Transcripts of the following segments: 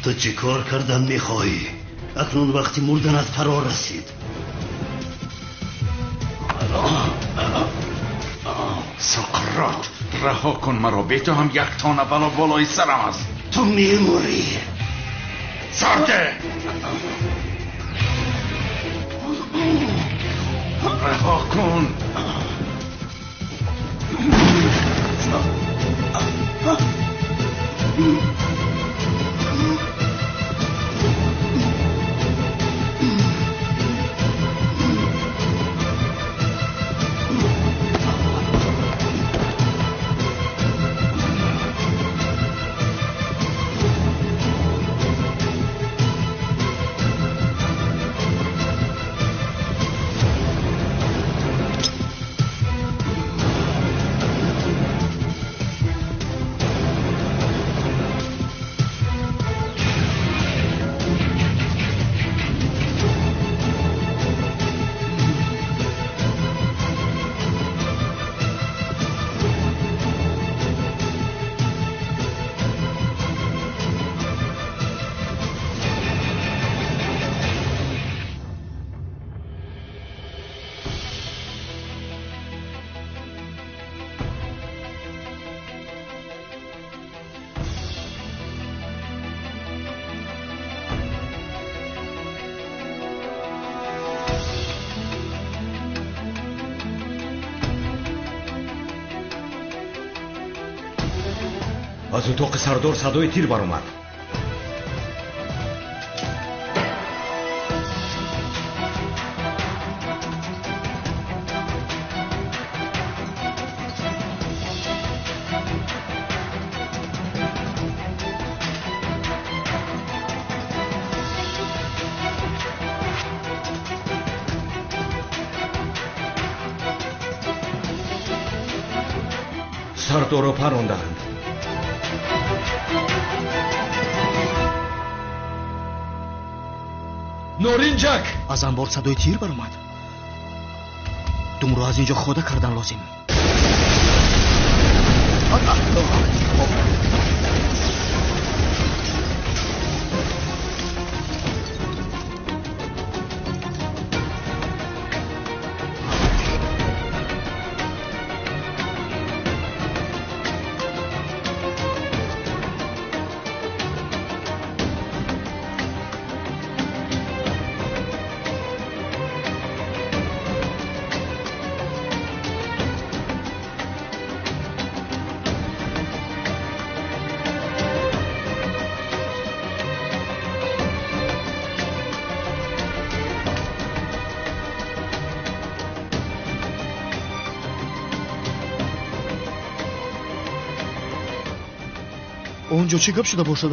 Ту чӣ кор кардан мехоҳӣ? Акнун вақти мурданат фаро расид. Сократ, раҳо кун маро. Бе ту ҳам як тона бало болои сарам аст. Ту мемурӣ. Сарде! Раҳо кун. Аз утоқи сардор садои тир баромад. Сардорро парондаанд. Норинҷак! Аз анбор садои тир баромад. Думро аз ин ҷо хода кардан лозим. Он ҷо чӣ гап шуда бошад?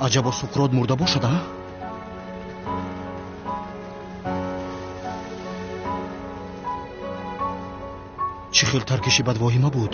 Аҷабо Суқрот мурда бошад, а? Чӣ хел таркиши бадвоҳима буд?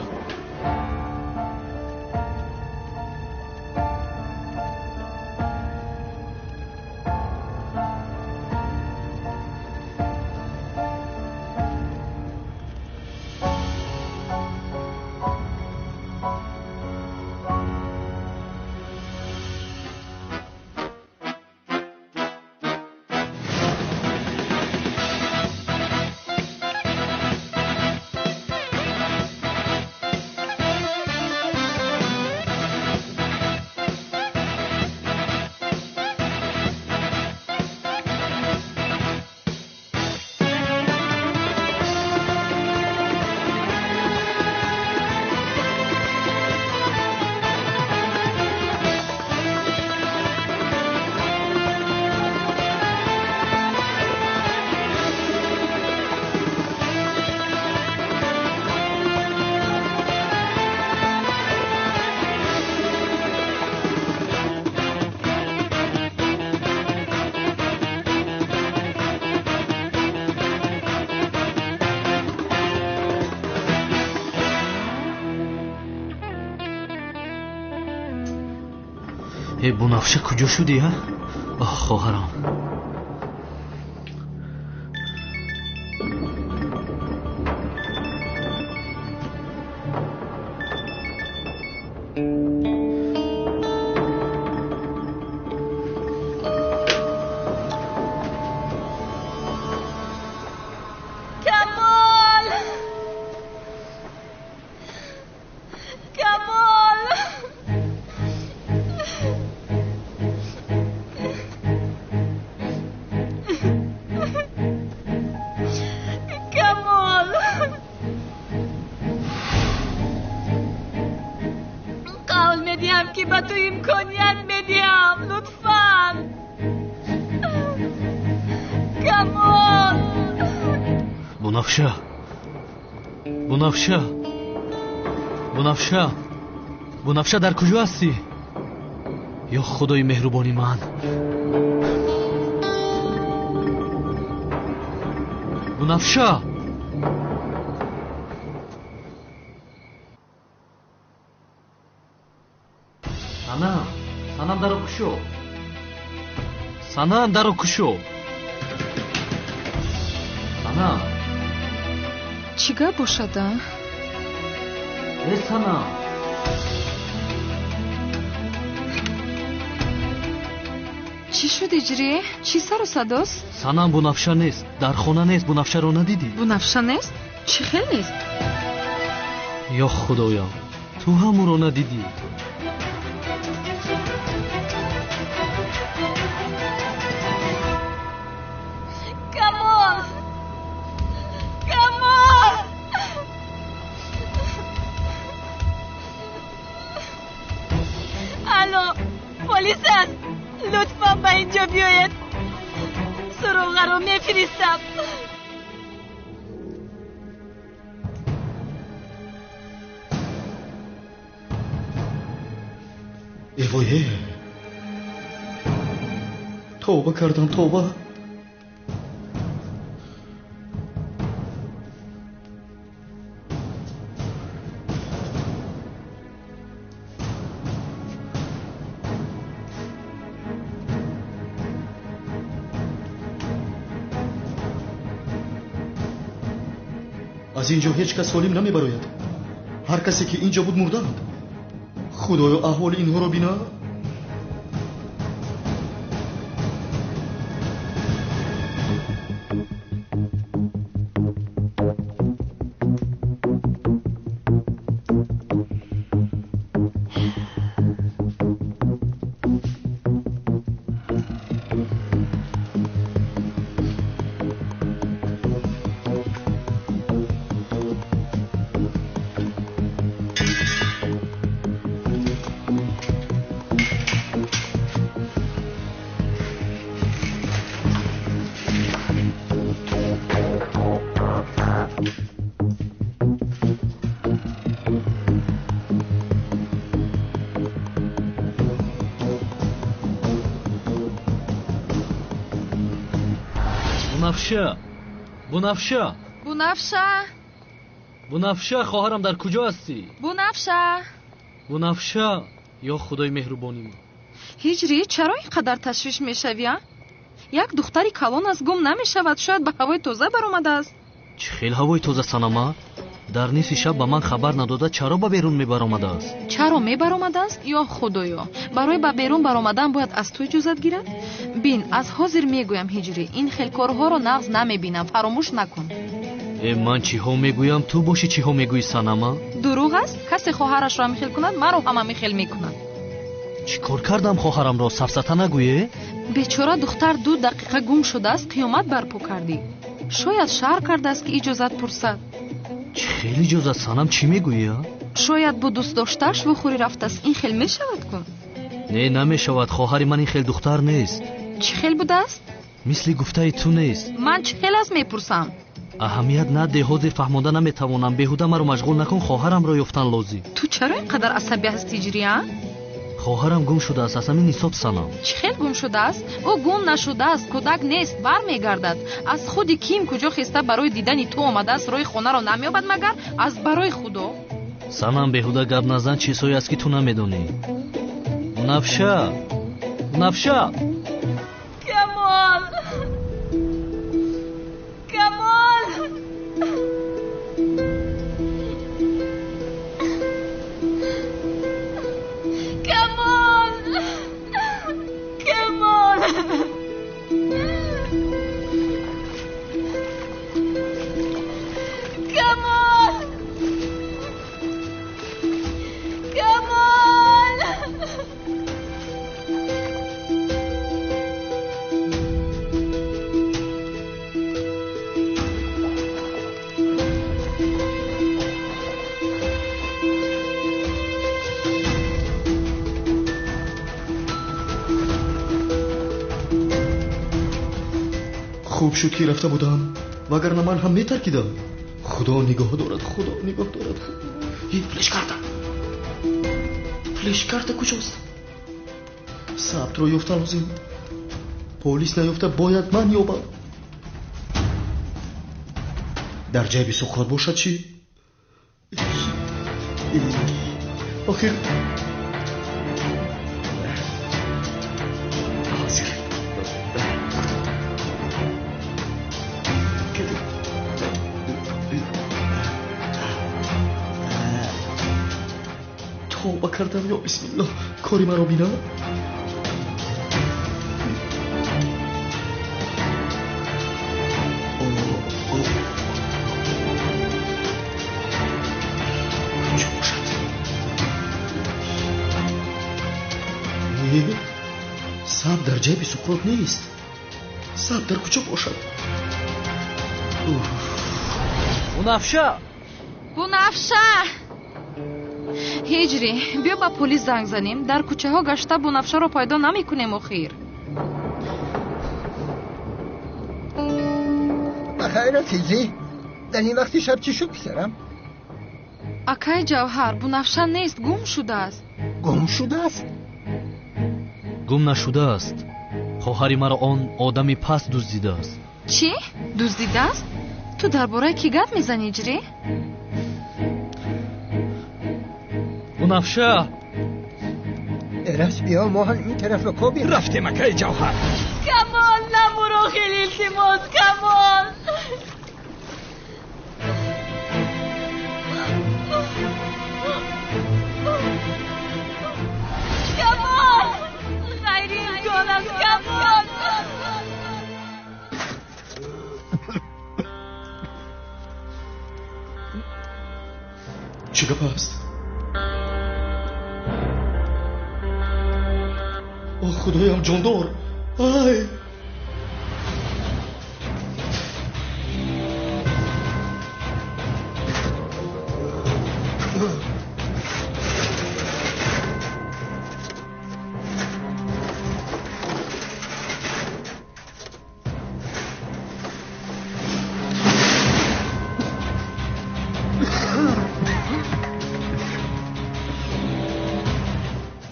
Э, Бунафша, куҷо шудӣ, а? Оҳ, хоҳарам. Камол! Камол! Камол! Қавл медиҳам, ки ба ту имконият медиҳам. Лутфан. Камол! Бунафша, Бунафша, Бунафша, Бунафша, дар куҷо ҳастӣ? Ё худои меҳрубони ман! Бунафша! Санам, Санам, даро кушо! Санам, даро кушо! Санам! Чӣ гап бошад, а? Э, Санам! Чӣ шуд, Иҷрӣ? Чӣ сару садост? Санам, Бунафша нест, дар хона нест, Бунафшаро надидӣ? Бунафша нест? Чӣ хел нест? Ё худоё, ту ҳам ӯро надидӣ? Камол! Камол! Алло, полис аст. Лутфан ба инҷо биёед. Суроғаро мефиристам. Эвое, тавба кардам, тавба. Аз ин ҷо ҳеҷ кас солим намебарояд. Ҳар касе ки ин ҷо буд, мурданд. Худоё, аҳволи инҳоро бина. Бунафша, Бунафша, Бунафша, Бунафша, хоҳарам, дар куҷо ҳастӣ? Бунафша! Бунафша, ё худои меҳрубони ман! Ҳиҷрӣ, чаро ин қадар ташвиш мешавӣ, а? Як духтари калон аст, гум намешавад. Шояд ба ҳавои тоза баромадааст. Чӣ хел ҳавои тоза, Санама? Дар нисфи шаб ба ман хабар надода чаро ба берун мебаромадааст? Чаро мебаромадааст? Ё худоё, барои ба берун баромадан бояд аз ту иҷозат гирад? Бин, аз ҳозир мегӯям, Ҳиҷрӣ, ин хел корҳоро нағз намебинам, фаромӯш накун. Э, ман чиҳо мегӯям, ту бошӣ чиҳо мегӯӣ, Санама? Дурӯғ аст? Касе хоҳарашро ҳамихел кунад, маро ҳам ҳамихел мекунад. Чӣ кор кардам хоҳарамро? Сафсата нагӯе? Бечора духтар 2 дақиқа гум шудааст, қиёмат барпо кардӣ. Шояд шаҳр кардааст, ки иҷозат пурсад. Чӣ хел иҷозат, Санам, чӣ мегӯӣ, а? Шояд бо дӯстдоштааш вохӯрӣ рафтааст. Ин хел мешавад ку? Не, намешавад, хоҳари ман ин хел духтар нест. Чӣ хел будааст? Мисли гуфтаи ту нест. Ман чӣ хел аст мепурсам? Аҳамият наде, ҳозир фаҳмонда наметавонам. Беҳуда маро машғул накун, хоҳарамро ёфтан лозим. Ту чаро ин қадар асабӣ ҳастӣ, Ҳиҷрӣ, а? Хоҳарам гум шудааст, аз ҳамин ҳисоб, Санам. Чӣ хел гум шудааст? Ӯ гум нашудааст, кӯдак нест, бармегардад. Аз худи ким куҷо хеста барои дидани ту омадааст, роҳи хонаро намеёбад магар? Аз барои худо. Санам, беҳуда гап назан, чизҳое аст, ки ту намедонӣ. Бунафша! Бунафша! Камол! Камол! Камол! Камол! Камол! Камол! Хуб шуд, ки рафта будам, вагарна ман ҳам метаркидам. Худо нигоҳ дорад, Худо нигоҳ дорад. Флешкарта, флешкарта куҷост? Сабтро ёфта лозим. Полис наёфта бояд ман ёбам. Дар ҷайби Суқрот бошад чӣ? Охир ҳозир. Тавба кардам, ё бисмиллоҳ, кори маро бина. Куҷо бошад? Саб дар ҷайби Суқрот нест. Саб дар куҷо бошад? Бунафша! Бунафша! Ҳиҷрӣ, биё ба полис занг занем. Дар кӯчаҳо гашта Бунафшаро пайдо намекунем охир. Ба хайрат, Ҳиҷрӣ. Дар ин вақти шаб чӣ шуд, писарам? Акай Ҷавҳар, Бунафша нест, гум шудааст. Гум шудааст? Гум нашудааст. Хоҳари маро он одами паст дуздидааст. Чӣ? Дуздидааст? Ту дар бораи кӣ гап мезанӣ, Ҳиҷрӣ? Бунафша! Эраҷ, биё мо ҳам ин тараф кобем. Рафтем, акаи Ҷавҳар. Камол, намуро, хеле илтимос, Камол! Камол! Ғайриимкон аст, Камол! Чӣ гап аст? О, худоям, ҷондор! Ай!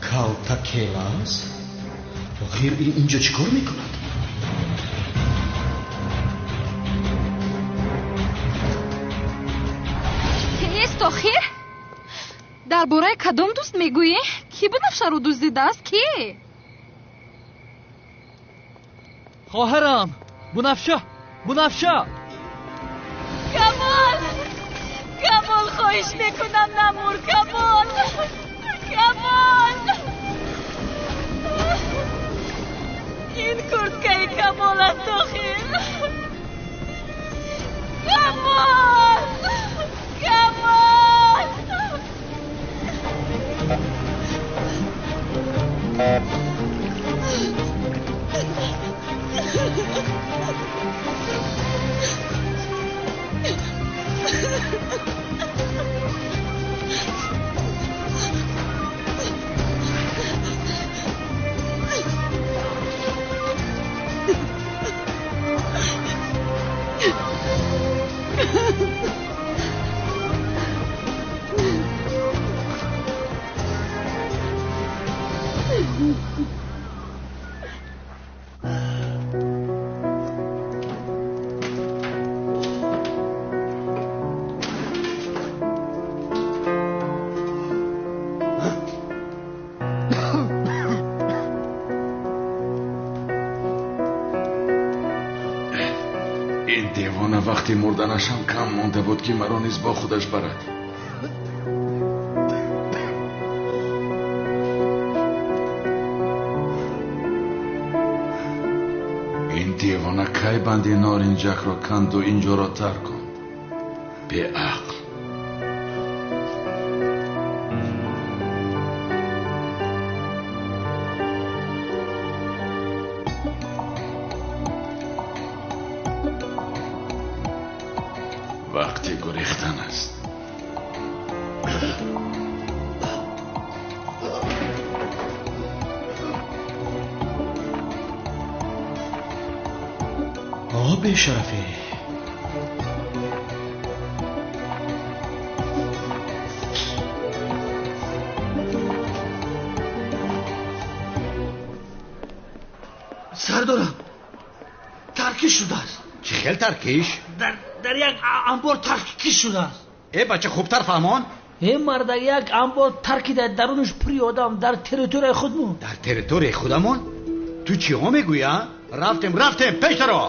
Калтакелас? Охир ин инҷо чӣ кор мекунад? Нест охир? Дар бораи кадом дӯст мегӯӣ? Кӣ Бунафшаро дуздидааст? Кӣ? Хоҳарам! Бунафша! Бунафша! Камол! Камол, хоҳиш мекунам, намур, Камол! Камол! Ин курткаи Камол аст охир. Камол! Камол! Ин девона вақти мурданашам кам монда буд, ки маро низ бо худаш барад. Ин девона кай банди норинҷакро канду инҷоро тарк кунд? Беақл. Вақти гурехтан аст. О, бешарафӣ! Сардорам, таркиш шудааст. Чӣ хел таркиш? Дар як анбор таркиш шудааст. Э бача, хубтар фаҳмон. Э марда, як анбор таркида, дарунаш пури одам, дар территорияи худмон. Дар территорияи худамон? Ту чиҳо мегӯӣ, а? Рафтем, рафтем, пештаро.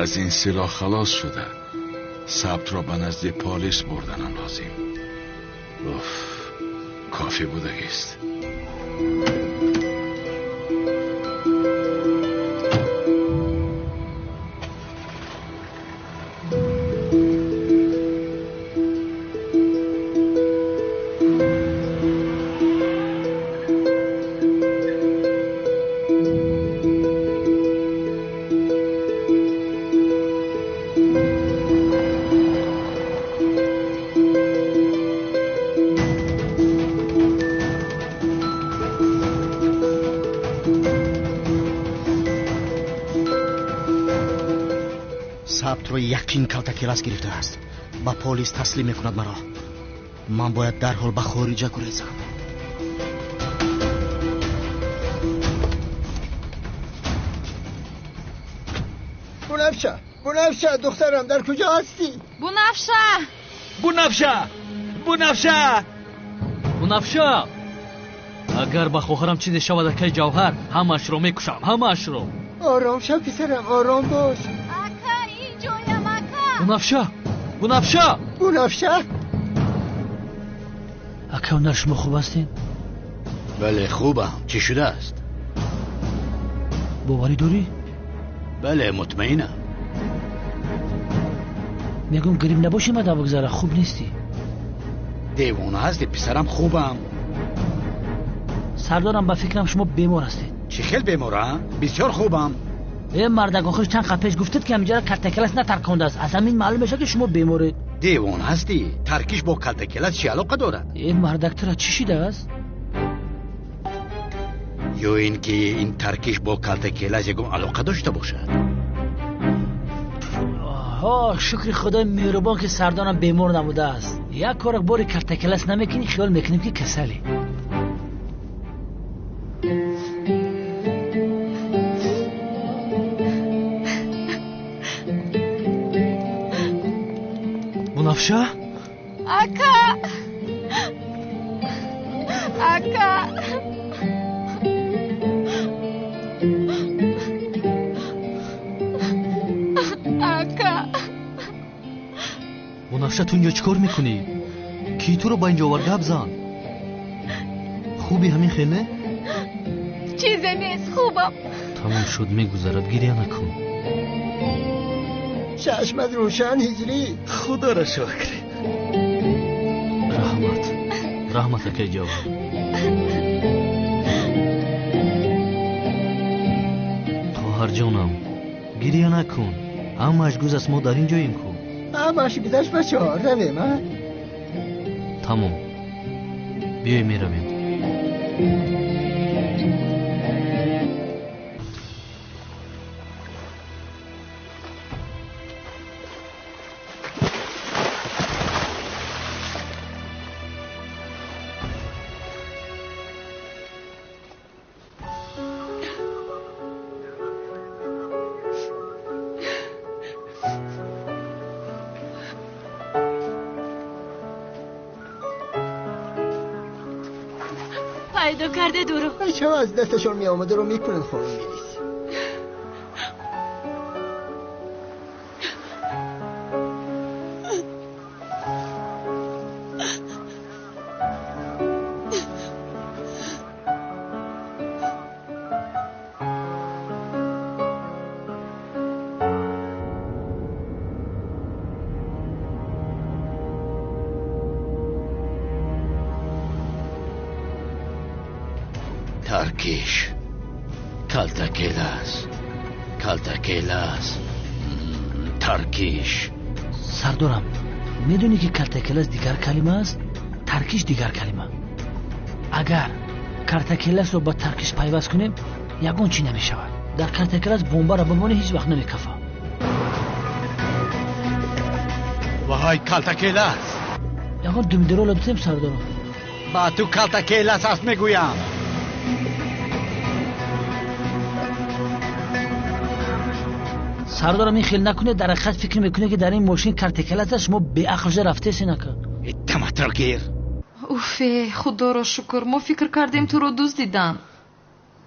Аз ин силоҳ халос шуда, сабтро ба назди полис бурданам лозим. Уф, кофӣ будагист. Сабтро яқин калтакелас гирифтааст. Ба полис таслим мекунад маро. Ман бояд дарҳол ба хориҷа гурезам. Бунафша, Бунафша, духтарам, дар куҷо ҳастӣ? Бунафша! Бунафша! Бунафша! Бунафша! Агар ба хоҳарам чизе шавад, акаи Ҷавҳар, ҳамаашро мекушам, ҳамаашро. Ором шав, писарам, ором бош. Ака, инҷоям, ака. Бунафша! Бунафша! Бунафша! Ака, ҳунар шумо хуб ҳастед? Бале, хубам. Чӣ шудааст? Боварӣ дорӣ? Бале, мутмаинам. Мегӯм грипп набошӣ, мада бигзара, хуб нестӣ. Девона ҳастӣ, писарам, хубам. Сардорам, ба фикрам шумо бемор ҳастед. Чӣ хел бемора? Бисёр хубам. Э мардак, охир чанд қад пеш гуфтед, ки ҳаминҷара калтакелас натаркондааст. Аз ҳамин маълум мешавад, ки шумо беморед. Девона ҳастӣ? Таркиш бо калтакелас чӣ алоқа дорад? Э мардак, тура чӣ шидааст? Ё ин ки ин таркиш бо калтакелас ягон алоқа дошта бошад? Ҳо, шукри худои меҳрубон, ки сардорам бемор набудааст. Як корак бори калтакелас намекунӣ, хиёл мекунем, ки касалӣ. Бунафша? Ака! Ака! Ака! Бунафша, ту инҷо чӣ кор мекунӣ? Кӣ туро ба инҷо овард? Гап зан. Хуби ҳамин хел не? Чизе нест, хубам. Тамом шуд, мегузарад, гиря накун. Чашмат рӯшан, ҳиҷрӣ. Худоро шукр. Раҳмат, раҳмат, акаи Ҷавҳар. Хоҳарҷонам, гиря накун. Ҳамааш гузаст, мо дар ин ҷоем ку. Ҳамааш гузашт, бачаҳо, равем, а? Тамом, биёй меравем. Пайдо кардед ӯро? Ҳарчао аз дасташон меомадаро мекунанд, хонум милис. Таркиш, калтакелас, калтакелас, таркиш. Сардорам, медонӣ ки калтакелас дигар калима аст, таркиш дигар калима. Агар калтакеласро ба таркиш пайваст кунем, ягон чӣ намешавад. Дар калтакелас бомбаро бимонӣ, ҳеҷ вақт намекафа. Ваҳай, калтакелас! Ягон думдирола битем, сардорам. Ба ту калтакелас аст мегӯям. Сардорам, ин хел накунед, дар ҳақиқат фикр мекунед ки дар ин мошин калтакелас аст, шумо беақл шуда рафтеси нака. Даматро гир. Уфе, худоро шукр, мо фикр кардем туро дуздиданд.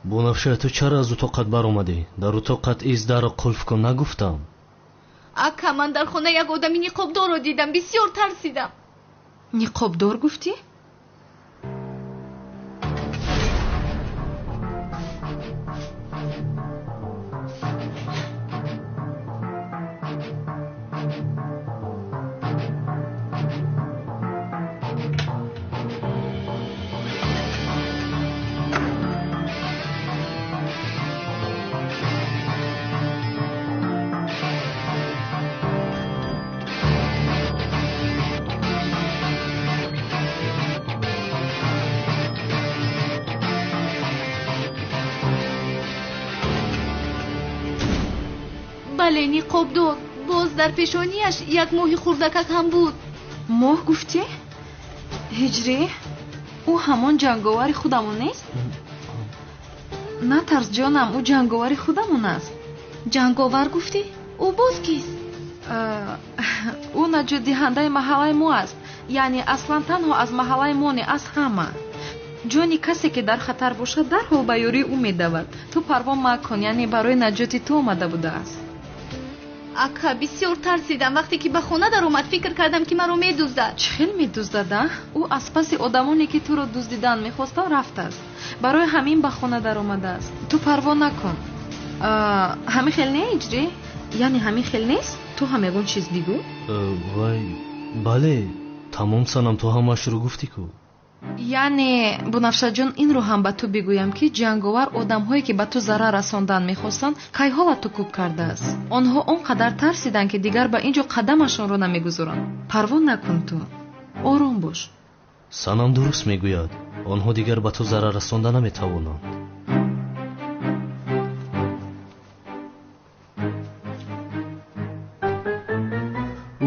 Бунафша, ту чаро аз утоқат баромадӣ? Дар утоқат из дарро қулф кун нагуфтам. Ака, ман дар хона як одами ниқобдорро дидам, бисёр тарсидам. Ниқобдор гуфтӣ? Бале, ниқобдор. Боз дар пешонияш як моҳи хурдакак ҳам буд. Моҳ гуфтӣ? Ҳиҷрӣ, ӯ ҳамон ҷанговари худамон нест? Натарс, ҷонам, ӯ ҷанговари худамон аст. Ҷанговар гуфтӣ? Ӯ боз кист? Ӯ наҷотдиҳандаи маҳаллаи мо аст. Яъне аслан танҳо аз маҳаллаи мо не, аз ҳама. Ҷони касе ки дар хатар бошад, дарҳол ба ёрии ӯ медавад. Ту парво макун, яъне барои наҷоти ту омада будааст. Ака, бисёр тарсидам. Вақте ки ба хона даромад, фикр кардам ки маро медуздад. Чӣ хел медуздад, а? Ӯ аз паси одамоне ки туро дуздидан мехостанд рафтааст. Барои ҳамин ба хона даромадааст. Ту парво накун. Ҳамин хел не, Иҷрӣ? Яъне ҳамин хел нест? Ту ҳам ягон чиз бигӯ. Вай, бале, тамом санам, ту ҳамаашро гуфтӣ ку. Яъне, Бунафшаҷон, инро ҳам ба ту бигӯям ки ҷанговар одамҳое ки ба ту зарар расондан мехостанд, кайҳола ту кӯб кардааст. Онҳо он қадар тарсиданд ки дигар ба ин ҷо қадамашонро намегузоранд. Парво накун ту. Ором бош. Санам дуруст мегӯяд. Онҳо дигар ба ту зарар расонда наметавонанд.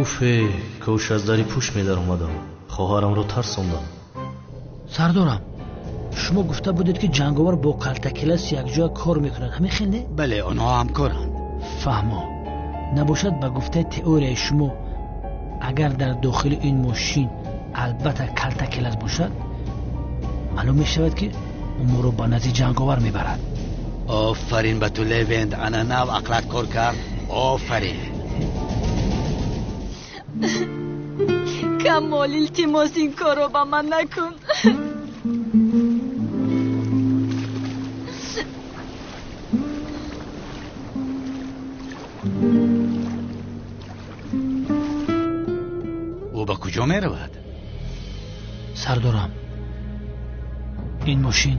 Уфе, кош аз дари пушт медаромадам. Хоҳарамро тарсондам. Сардорам, шумо гуфта будед ки ҷанговар бо калтакелас якҷоя кор мекунад, ҳамин хел не? Бале, онҳо ҳамкоранд. Фаҳмо. Набошад, ба гуфтаи теорияи шумо, агар дар дохили ин мошин албатта калтакелас бошад, маълум мешавад ки ӯ моро ба назди ҷанговар мебарад. Офарин ба ту, Левент, ана нав ақлат кор кард. Офарин. Камол, илтимос, ин корро ба ман накун. Ӯ ба куҷо меравад? Сардорам, ин мошин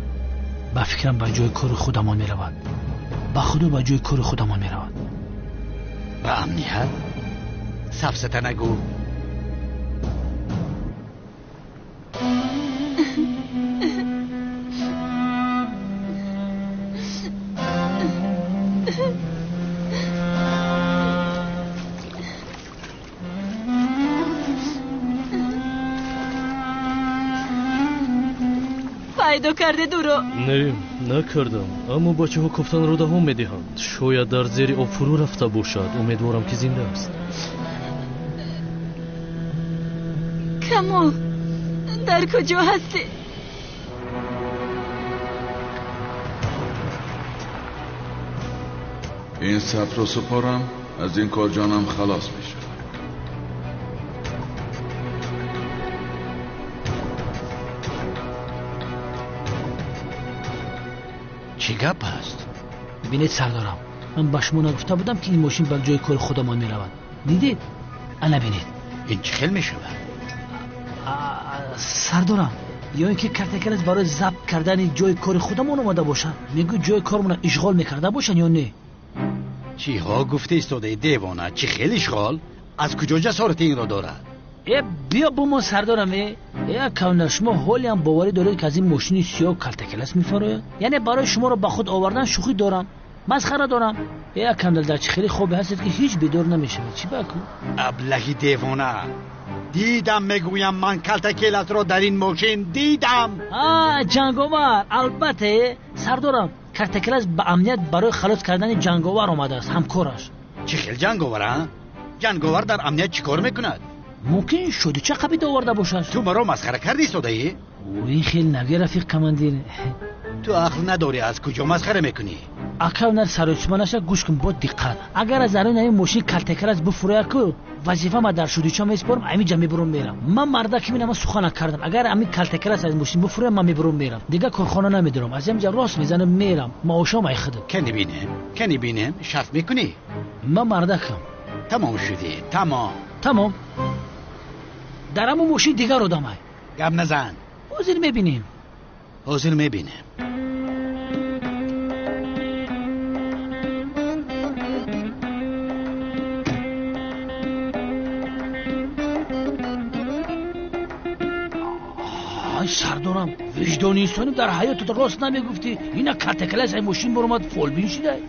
ба фикрам ба ҷои кори худамон меравад. Ба худо, ба ҷои кори худамон меравад. Ба амният? Сафсата нагӯ. Пайдо кардед ӯро? Не, накардам, аммо бачаҳо кофтанро давом медиҳанд. Шояд дар зери об фурӯ рафта бошад. Умедворам ки зинда аст. Камол, дар куҷо ҳастӣ? Ин сабтро супорам, аз ин кор ҷонам халос мешавад. Чӣ гап аст? Бинед сардорам, ман ба шумо нагуфта будам, ки ин мошин ба ҷои кори худамон меравад. Дидед? Ана бинед. Ин чӣ хел мешавад? Сардорам, ё ин ки картакелас барои забт кардани ҷои кори худамон омада бошад? Мегӯ ҷои кормона ишғол мекарда бошанд ё не? Чиҳо гуфта истодаи девона? Чӣ хел ишғол? Аз куҷо ҷасорати инро дорад? Э, биё бумон сардорам. Э, кавна, шумо ҳолиам боварӣ доред, ки аз ин мошини сиёҳ калтакелас мефарояд? Яъне барои шуморо ба худ овардан шӯхӣ дорам, масхара дорам. Э, кандал, дар чӣ хеле хобе ҳастед, ки ҳеҷ бедор намешавед? Чӣ баку? Аблаҳи девона, дидам, мегӯям, ман калтакеласро дар ин мошин дидам. А, ҷанговар, албатта. Сардорам, картакелас ба амният барои халос кардани ҷанговар омадааст, ҳамкораш. Чӣ хел ҷанговар? А, ҷанговар дар амният чӣ кор мекунад? Мумкин шодича қабида оварда бошад. Ту маро масхара карди истодаӣ? Ин хел нагӯ, рафиқ командир. Ту ақл надорӣ, аз куҷо масхара мекунӣ? Ака, нар саросима наша, гӯш кун бо диққат. Агар аз даруни ҳамин мошин калтакелас буфурӯяд ку, вазифа дар шудича месупорам, ҳамин ҷа мебурам мерам. Ман мардаки минама сухана кардам. Агар ҳамин калтакелас аз мошин буфурӯяд, ман мебурам мерам, дигар корхона намедорам, аз ҳамин ҷа рост мезанам мерам, маошам ай худам. Кани бинем, кани бинем, шарт мекунӣ? Ман мардакам. Тамом шудӣ, тамом. Тамом. Дар ҳамон мошин дигар одамай. Гап назан. Ҳозир мебинем. Ҳозир мебинем. Ай сардорам, виҷдони инсонӣ, дар ҳаётат рост намегуфтӣ. Ина калтакелас ай мошин баромад, фолбин шидай.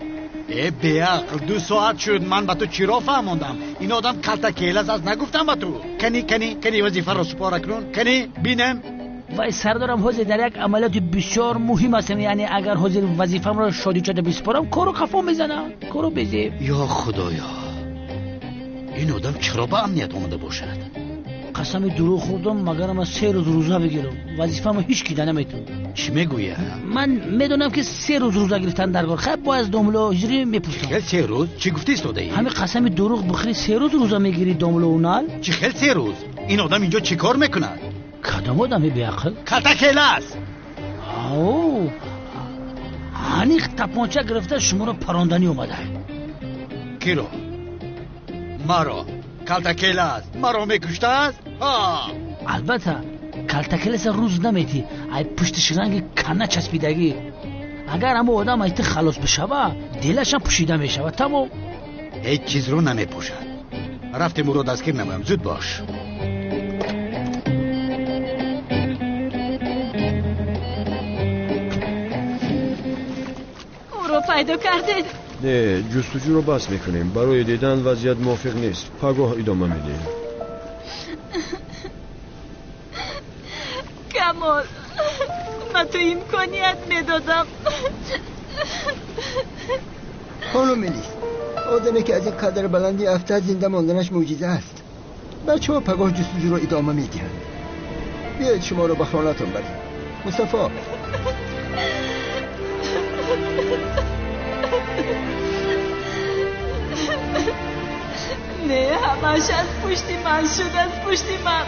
Э, беақл, 2 соат шуд, ман ба ту чиро фаҳмондам? Ин одам калтакелас аст, нагуфтам ба ту? Кани, кани, кани, вазифаро супора кунун, кани бинем. Вай сардорам, ҳозир дар як амалиёти бисёр муҳим ҳастам. Яъне агар ҳозир вазифамро шодичода бисупорам, кору қафо мезанам, кору безеб. Ё худоё, ин одам чаро ба амният омада бошад? Қасами дурӯғ хӯрдам, магарам аз 3 рӯз рӯза бигирам, вазифамо ҳеҷ кида наметавонам. Чӣ мегӯя? Ман медонам, ки 3 рӯз рӯза гирифтан дар кор. Хайр, бояд аз домло ҳиҷрӣ мепурсам. Хел 3 рӯз? Чӣ гуфти истодаӣ? Ҳамин қасами дурӯғ бихӯрӣ, 3 рӯз рӯза мегирӣ, домло унал. Чӣ хел 3 рӯз? Ин одам инҷо чӣ кор мекунад? Кадом одами беақл? Калтакелас. Ау, аниқ тапонча гирифта шуморо паронданӣ омада. Киро? Маро? Калтакелас маро мекуштааст? Албатта, калтакеласа рӯз наметӣ, ай пуштиш ранги кана часпидагӣ. Агар ҳамо одам ай ту халос бишава, дилашам пӯшида мешавад, тамом. Ҳеҷ чизро намепӯшад. Рафтем, ӯро дастгир намоям, зуд бош. Ӯро пайдо кардед? Не, ҷустуҷӯро бас мекунем. Барои дидан вазъият мувофиқ нест. Пагоҳ идома медиҳем. Камол, ба ту имконият медодам. Хонум Мелис, одаме ки аз ин қадар баландӣ афтад, зинда монданаш мӯъҷиза аст. Бачаҳо пагоҳ ҷустуҷӯро идома медиҳанд. Биёед шуморо ба хонатон барем. Мустафо. Не, ҳамааш аз пушти ман шуд, аз пушти ман.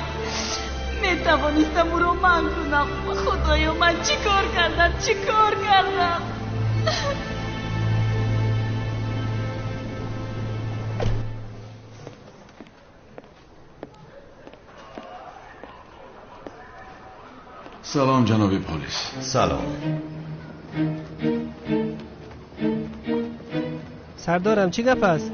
Метавонистам ӯро манъ кунам. Худоё, ман чӣ кор кардам, чӣ кор кардам? Салом, ҷаноби полис. Салом. Сардорам, чӣ гап аст?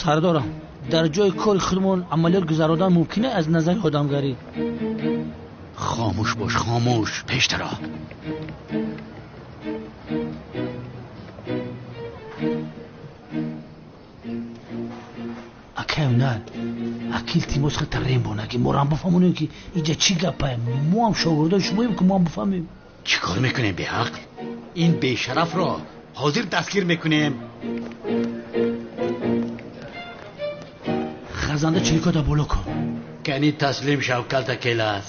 Сардорам, дар ҷои кори худмон амалиёт гузародан мумкин аз назари одамгарӣ? Хомӯш бош, хомӯш, пештаро. Акай унал, аки илтимос хата рембонаги морам бифаҳмонем, ки инҷа чӣ гапае. Мо ҳам шогирдои шумоем, ки мо ҳам бифаҳмем. Чӣ кор мекунем, беақл? Ин бешарафро ҳозир дастгир мекунем. Хазанда чирикода боло кун. Кани таслим шав, калтакелас.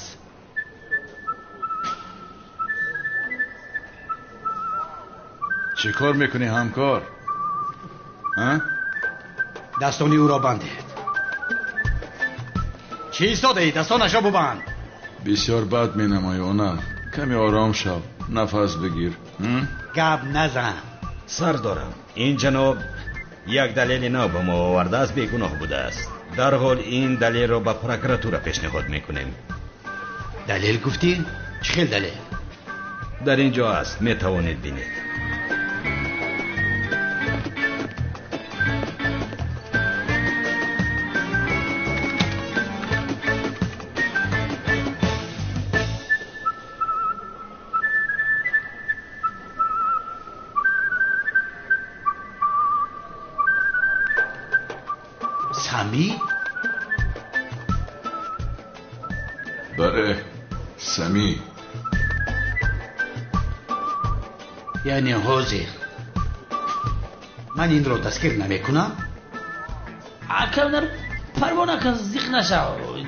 Чӣ кор мекунӣ, ҳамкор? Дастони ӯро бандед. Чӣ истодаӣ? Дастонашро бубанд. Бисёр бад менамоӣ, Онар. Каме ором шав, нафас бигир. Гап назан. Сардорам, ин ҷаноб як далели нав ба мо овардааст, бегуноҳ будааст. Дарҳол ин далелро ба прокуратура пешниҳод мекунем. Далел гуфтӣ? Чӣ хел далел? Дар ин ҷо аст, метавонед бинед. Сами? Бале, Сами. Яъне ҳозир ман инро дастгир намекунам? Акавнар, парво накун, зиқ нашав.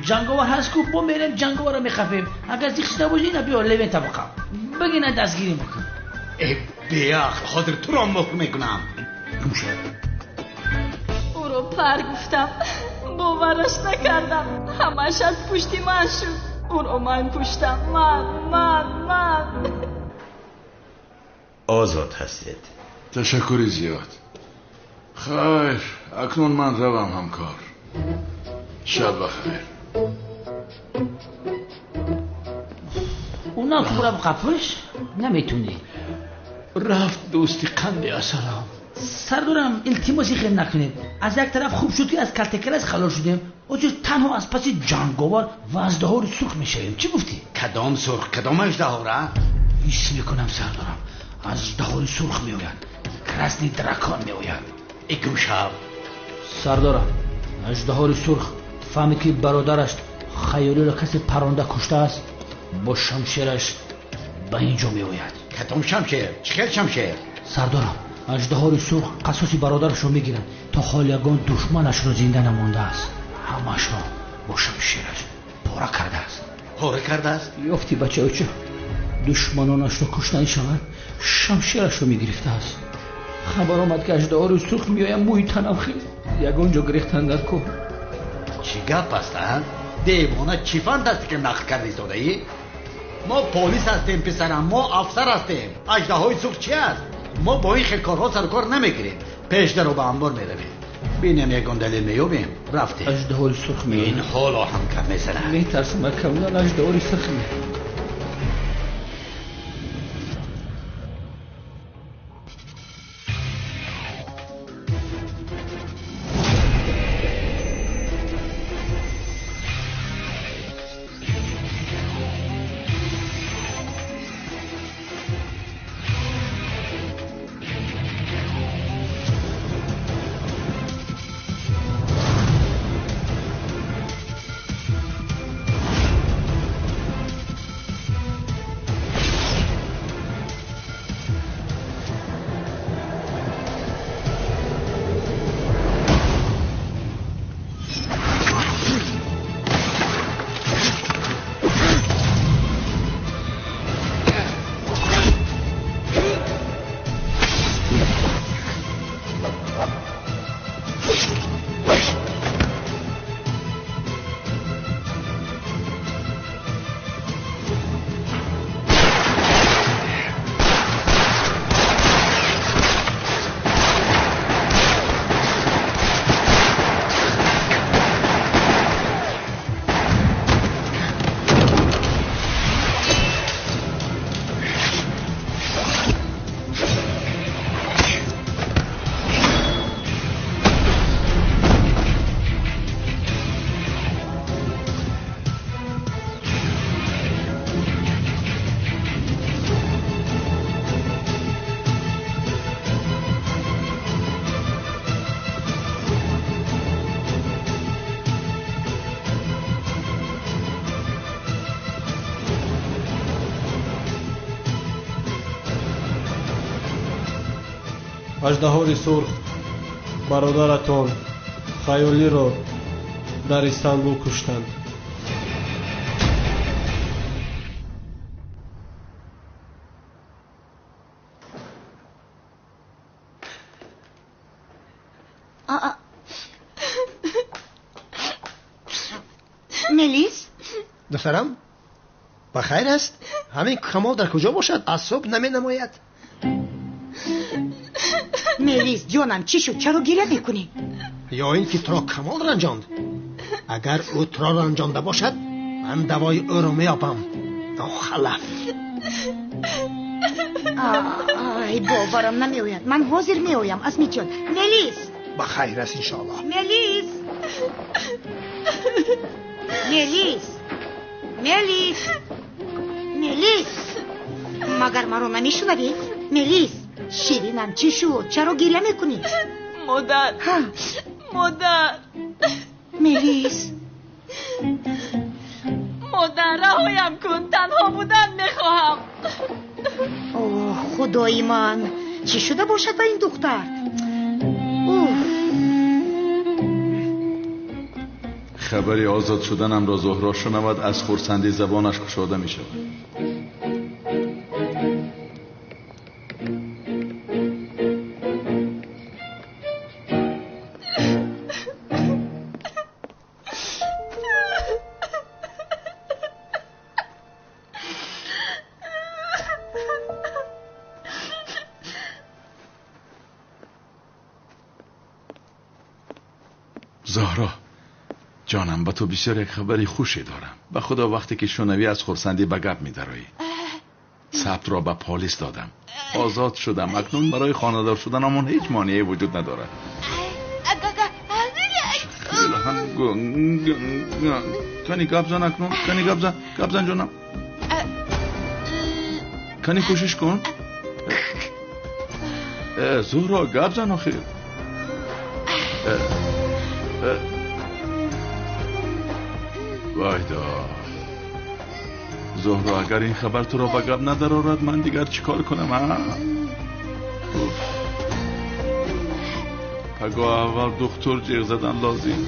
Ҷанговар ҳаст ку, бо мерем ҷанговарро мехафем. Агар зиқ шуда бошӣ, ина биё левента бақам. Бигина дастгирим бикун. Э, беақл, ҳозир туро муҳр мекунам. Гум шав. Ӯро пар гуфтам, бовараш накардам. Ҳамааш аз пушти ман шуд. Ӯро ман куштам. Ман, ман, ман. Озод ҳастед. Ташаккури зиёд. Хайр, акнун ман равам, ҳамкор. Шаб бахайр. Уна кура қапиш наметунӣ. Рафт дӯсти қанди асалам. Сардорам, илтимоси хел накунед. Аз як тараф хуб шуд, ки аз калтакелас халос шудем. Ҳозир танҳо аз паси ҷанговар ва аждаҳори сурх мешавем. Чӣ гуфтӣ? Кадом сурх, кадом аждаҳора? Ҳис мекунам, сардорам, аждаҳори сурх меояд. Красный дракон меояд. Икум шаб. Сардорам, аждаҳори сурх фаҳмид, ки бародараш хаёлиро касе паронда куштааст, бо шамшераш ба ин ҷо меояд. Кадом шамшер? Чӣ хел шамшер? Сардорам, аждаҳори сурх қасоси бародарашро мегирад. То ҳол ягон душманашро зинда намондааст. Ҳамаашро бо шамшераш пора кардааст. Пора кардааст? Ёфти, бачаоча, душманонашро куштанӣ шавад, шамшерашро мегирифтааст. Хабар омад, ки аждаҳори сурх меояд, мӯи танам хез. Ягон ҷо гирехтан дар кӯҳ. Чӣ гап аст, а? Девона, чӣ фантастика нақл карда истодаӣ? Мо полис ҳастем, писарам, мо афсар ҳастем. Аждаҳои сурх чи аст? Мо бо ин хел корҳо сарукор намегирем. Пешдаро ба амбор меравем. Бинем, ягон далел меёбем. Рафтем. Аждаҳори сурх меояд. Ин ҳоло ҳам кам мезанад. Метарсам, акавлан, аждаҳори сурх меояд. Аждаҳори сурх бародаратон Хаёлиро дар Истанбул куштанд. Мелис? Духтарам, ба хайр аст? Ҳамин Камол дар куҷо бошад? Аз субҳ наменамояд. Мелис, ҷонам, чӣ шуд? Чаро гиря мекунӣ? Ё ин ки туро Камол ранҷонд? Агар ӯ туро ранҷонда бошад, ман давои ӯро меёбам. Нохалаф. Ай, боварам намеояд. Ман ҳозир меоям, Асмиҷон. Мелис! Ба хайр аст, иншоаллоҳ. Мелис! Мелис! Мелис! Мелис! Магар маро намешунавӣ? Мелис! Ширинам, чӣ шуд? Чаро гиря мекунӣ? Модар! Модар! Мелис! Модар, раҳоям кун, танҳо будан мехоҳам. Оҳ, худои ман, чӣ шуда бошад ба ин духтар? Хабари озод шуданамро Зуҳро шунавад, аз хурсандӣ забонаш кушода мешавад. Зоҳро, ҷонам, ба ту бисёр як хабари хуше дорам. Ба худо, вақте ки шунавӣ аз хурсандӣ ба гап медароӣ. Сабтро ба полис додам, озод шудам. Акнун барои хонадор шуданамон ҳеҷ монеае вуҷуд надорад. Кани гап зан акнун, кани гап зан, гап зан ҷонам. Кани кӯшиш кун. Зуҳро, гап зан охир. Вайдо, Зуҳро, агар ин хабар туро ба гап надарорад, ман дигар чӣ кор кунам? Пагоҳ аввал духтур ҷиғ задан лозим.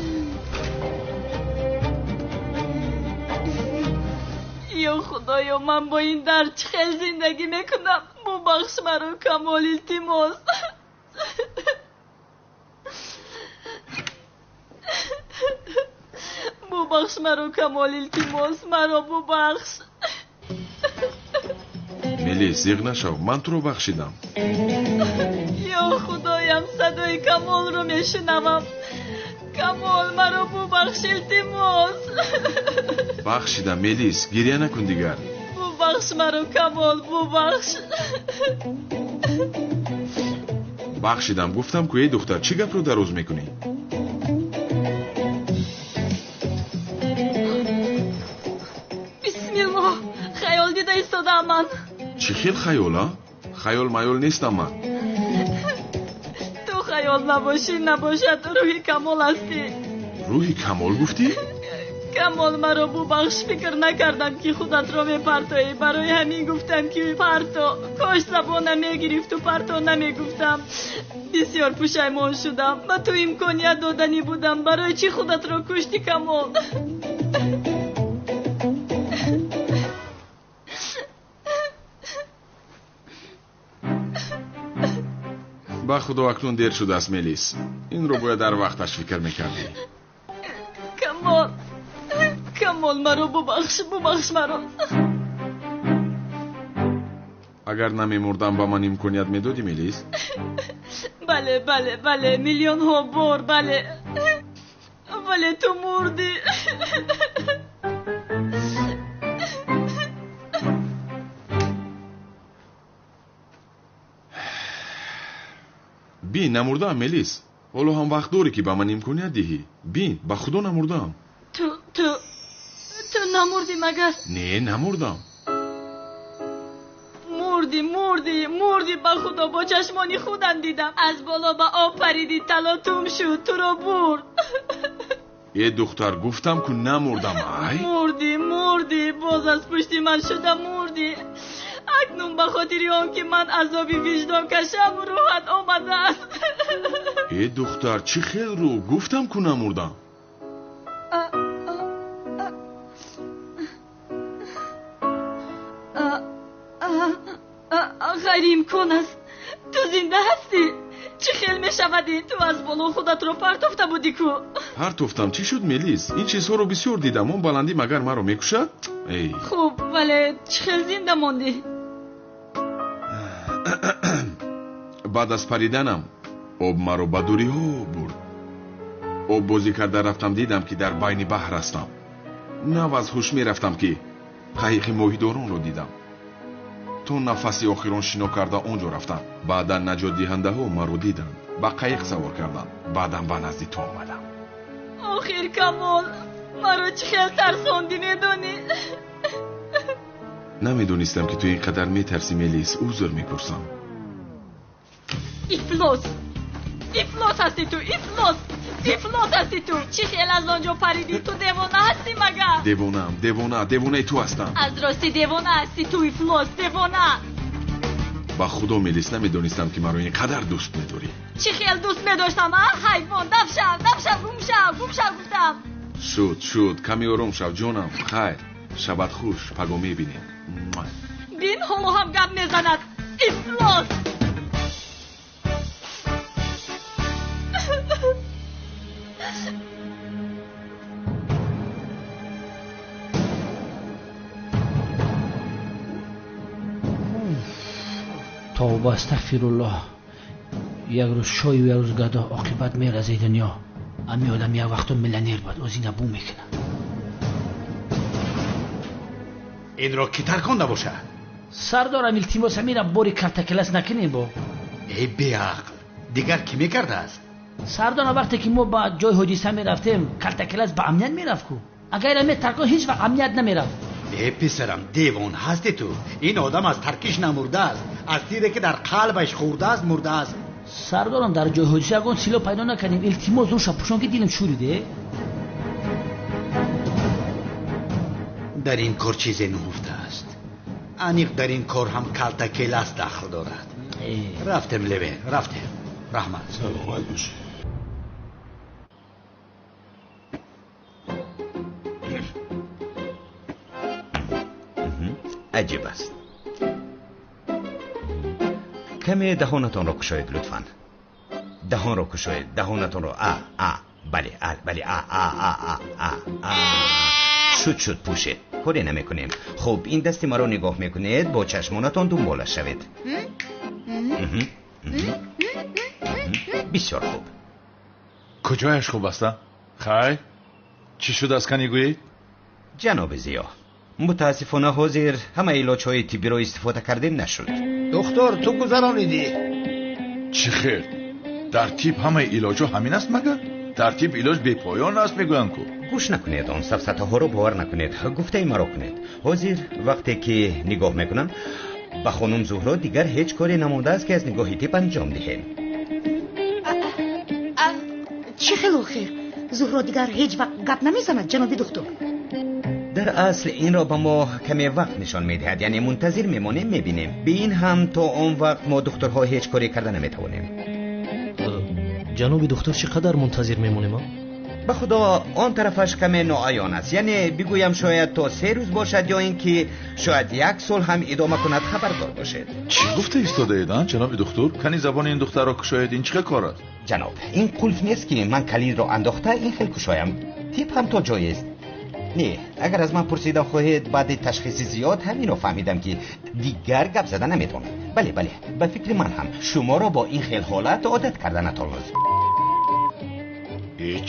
Ё худоё, ман бо ин дард чӣ хел зиндагӣ мекунам? Бубахш маро, Камол, илтимос. Бубахш маро, Камол, илтимос, маро бубахш. Мелис, зиғ нашав, ман туро бахшидам. Ё худоям, садои Камолро мешунавам. Камол, маро бубахш, илтимос. Бахшидам, Мелис, гиря накун дигар. Бубахш маро, Камол, бубахш. Бахшидам, гуфтам ку, эй духтар, чӣ гапро дароз мекунӣ? Бисмиллоҳ, хаёл дида истодаам ман. Чӣ хел хаёл, а? Хаёл маёл нестам ман. Ту хаёл набошӣ, набошад, рӯҳи Камол ҳастӣ. Рӯҳи Камол гуфтӣ? Камол, маро бубахш, фикр накардам ки худатро мепартоӣ. Барои ҳамин гуфтам ки парто. Кош забонам мегирифту парто намегуфтам. Бисёр пушаймон шудам. Ба ту имконият доданӣ будам. Барои чӣ худатро куштӣ, Камол? Ба худо, акнун дер шудааст, Мелис. Инро бояд дар вақташ фикр мекардӣ. Камол, Камол, маро бубахш, бубахш маро. Агар намемурдам, ба ман имконият медодӣ, Мелис? Бале, бале, бале, миллионҳо бор бале. Вале ту мурдӣ. Бин, намурдаам, Мелис. Ҳоло ҳам вақт дорӣ, ки ба ман имконият диҳӣ. Бин, ба худо намурдаам. Ту, ту, ту намурдӣ магар? Не, намурдам. Мурдӣ, мурдӣ, мурдӣ, ба худо, бо чашмони худам дидам. Аз боло ба об паридӣ, талотум шуд, туро бурд. Э духтар, гуфтам ку намурдам, ай? Мурдӣ, мурдӣ, боз аз пушти ман шуда мурдӣ. Акнун ба хотири он ки ман азоби виҷдон кашам, рӯҳат омадааст. Э духтар, чӣ хел рӯ? Гуфтам ку намурдам. Ғайриимкон аст. Ту зинда ҳастӣ? Чӣ хел мешавад ин? Ту аз боло худатро партофта будӣ ку. Партофтам. Чӣ шуд, Мелис? Ин чизҳоро бисёр дидам. Он баландӣ магар маро мекушад? Эй. Хуб, вале чӣ хел зинда мондӣ? Баъд аз париданам об маро ба дуриҳо бурд. Об бозӣ карда рафтам, дидам ки дар байни баҳр ҳастам. Нав аз ҳуш мерафтам ки қайиқи моҳидоронро дидам. То нафаси охирон шино карда он ҷо рафтам. Баъдан наҷотдиҳандаҳо маро диданд, ба қайиқ савор карданд. Баъдан ба назди ту омадам. Охир Камол, маро чӣ хел тарсондӣ, медонӣ? Намедонистам ки ту ин қадар метарсӣ, Мелис. Узр мепурсам. Ифлос! Ифлос ҳастӣ ту, ифлос! Ифлос ҳастӣ ту! Чӣ хел аз он ҷо паридӣ? Ту девона ҳастӣ магар? Девонаам, девона, девонаи ту ҳастам. Аз ростӣ девона ҳастӣ ту, ифлос, девона! Ба худо, Мелис, намедонистам ки маро ин қадар дӯст медорӣ. Чӣ хел дӯст медоштам, а? Ҳайвон, дафшав, дафшав, гум шав, гум шав гуфтам. Шуд, шуд, каме ором шав, ҷонам. Хайр, шабат хуш, паго мебинем. Бин, ҳоло ҳам гап мезанад. Ифлос! Тавба, астағфируллоҳ. Як рӯз шою як рӯз гадо, оқибат меразаи дунё. Ами одам як вақто миллионер буд, оз ина бу мекунад. Инро ки тарконда бошад? Сардорам, илтимос, амира бори калтакелас накунем бо. Эй беақл, дигар кӣ мекардааст? Сардорам, вақте ки мо ба ҷои ҳодиса мерафтем, калтакелас ба амният мерафт ку. Агар ина метаркон, ҳеҷ вақт амният намерафт. Э писарам, девон ҳасти ту. Ин одам аз таркиш намурдааст, аз тире ки дар қалбаш хӯрдааст мурдааст. Сардорам, дар ҷои ҳодиса ягон сило пайдо накардем. Илтимос, рӯша пӯшон ки дилам шӯриде. Дар ин кор чизе нуҳуфта аст. Аниқ дар ин кор ҳам калтакелас дахл дорад. Рафтем, Леве, рафтем. Раҳмат. Саломат бошед. Аҷиб аст. Каме даҳонатонро кушоед, лутфан. Даҳонро кушоед, даҳонатонро. А, а, бале, а, бале, а, а, а, а, а, а. Шуд, шуд, пӯшед. Коре намекунем. Хуб, ин дасти маро нигоҳ мекунед, бо чашмонатон дунболаш шавед. Бисёр хуб. Куҷояш хуб аст? Хайр, чӣ шудааст, кани гӯед? Ҷаноби Зиё, мутаассифона ҳозир ҳама илоҷҳои тиббиро истифода кардем нашуд. Духтур, ту гузаронидӣ? Чӣ хел? Дар тиб ҳамаи илоҷҳо ҳамин аст магар? Дар тиб илоҷ бепоён аст мегӯянд ку. Гӯш накунед, он сафсатаҳоро бовар накунед. Гуфтаи маро кунед. Ҳозир вақте ки нигоҳ мекунам ба хонум Зуҳро, дигар ҳеҷ коре намондааст ки аз нигоҳи тиб анҷом диҳем. Чӣ хел охир? Зуҳро дигар ҳеҷ вақт гап намезанад, ҷаноби духтур. Дар асл инро ба мо каме вақт нишон медиҳад, яъне мунтазир мемонем, мебинем. Бе ин ҳам то он вақт мо духтурҳо ҳеҷ коре карда наметавонем. Ҷаноби духтур, чӣ қадар мунтазир мемонем? Ба худо, он тарафаш каме ноаён аст. Яъне бигӯям шояд то 3 рӯз бошад ё ин ки шояд 1 сол ҳам идома кунад, хабардор бошед. Чӣ гуфта истодаед, а, ҷаноби духтур? Кани забони ин духтарро кушоед, ин чӣ кор аст? Ҷаноб, ин қулф нест ки ман калидро андохта ин хел кушоям. Тиб ҳам то ҷоест. Не, агар аз ман пурсидан хоҳед, баъди ташхиси зиёд ҳаминро фаҳмидам ки дигар гап зада наметавонад. Бале, бале, ба фикри ман ҳам шуморо бо ин хел ҳолат одат карданатон лозим.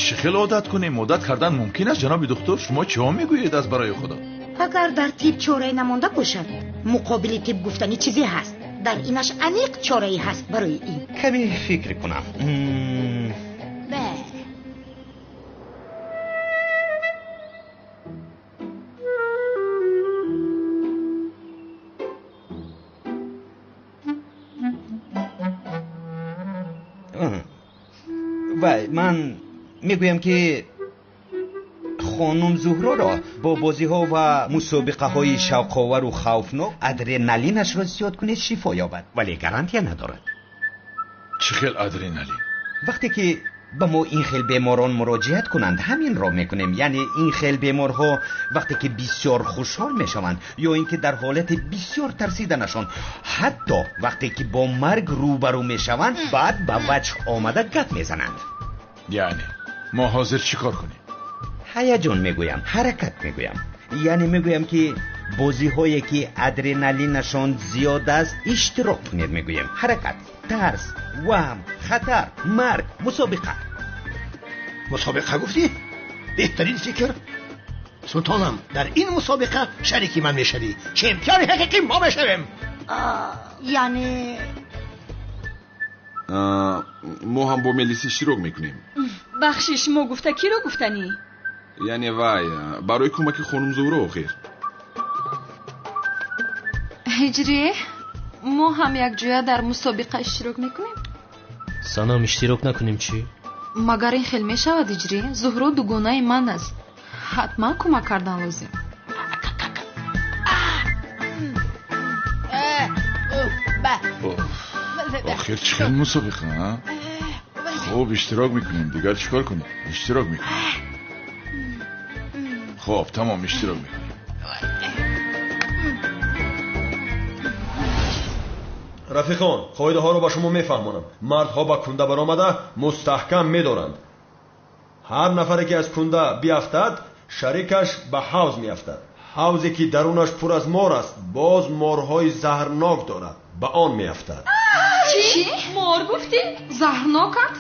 Чӣ хел одат кунем? Одат кардан мумкин аст, ҷаноби духтур? Шумо чиҳо мегӯед аз барои худо? Агар дар тиб чорае намонда бошад, муқобили тиб гуфтани чизе ҳаст. Дар инаш аниқ чорае ҳаст барои ин. Каме фикр кунам. Вай, ман мегӯям ки хонум Зуҳроро бо бозиҳо ва мусобиқаҳои шавқовару хавфнок адреналинашро зиёд кунед, шифо ёбад, вале гарантия надорад. Чӣ хел адреналин? Вақте ки ба мо ин хел беморон муроҷиат кунанд, ҳаминро мекунем. Яъне ин хел беморҳо вақте ки бисёр хушҳол мешаванд ё ин ки дар ҳолати бисёр тарсиданашон, ҳатто вақте ки бо марг рӯбарӯ мешаванд, баъд ба ваҷҳ омада гап мезананд. Яъне Мо ҳозир чӣ кор кунем? Ҳаяҷон мегӯям, ҳаракат мегӯям. Яъне мегӯям ки бозиҳое ки адреналинашон зиёд аст иштирок кунед мегӯем. Ҳаракат, тарс, ваҳм, хатар, марг, мусобиқа. Мусобиқа гуфтӣ? Беҳтарин фикр. Султонам, дар ин мусобиқа шарики ман мешавӣ. Чемпиони ҳақиқӣ мо мешавем. Яъне мо ҳам бо Мелис иштирок мекунем. Бахшиш, мо гуфта киро гуфтанӣ? Яъне вай барои кӯмаки хонум Зуҳро охир. Ҳиҷрӣ, мо ҳам якҷоя дар мусобиқа иштирок мекунем? Санам, иштирок накунем чӣ? Магар ин хел мешавад, Ҳиҷрӣ? Зуҳро дугонаи ман аст. Ҳатман кӯмак кардан лозим. Охир чӣ хел мусобиқа, а? Хуб, иштирок мекунем. Дигар чӣ кор кунем? Иштирок мекунем. Хуб, тамом, иштирок мекунем. Рафиқон, қоидаҳоро ба шумо мефаҳмонам. Мардҳо ба кунда баромада мустаҳкам медоранд. Ҳар нафаре ки аз кунда биафтад, шарикаш ба ҳавз меафтад. Ҳавзе ки дарунаш пур аз мор аст, боз морҳои заҳрнок дорад, ба он меафтад. Чӣ? Мор гуфтӣ? Заҳрноканд?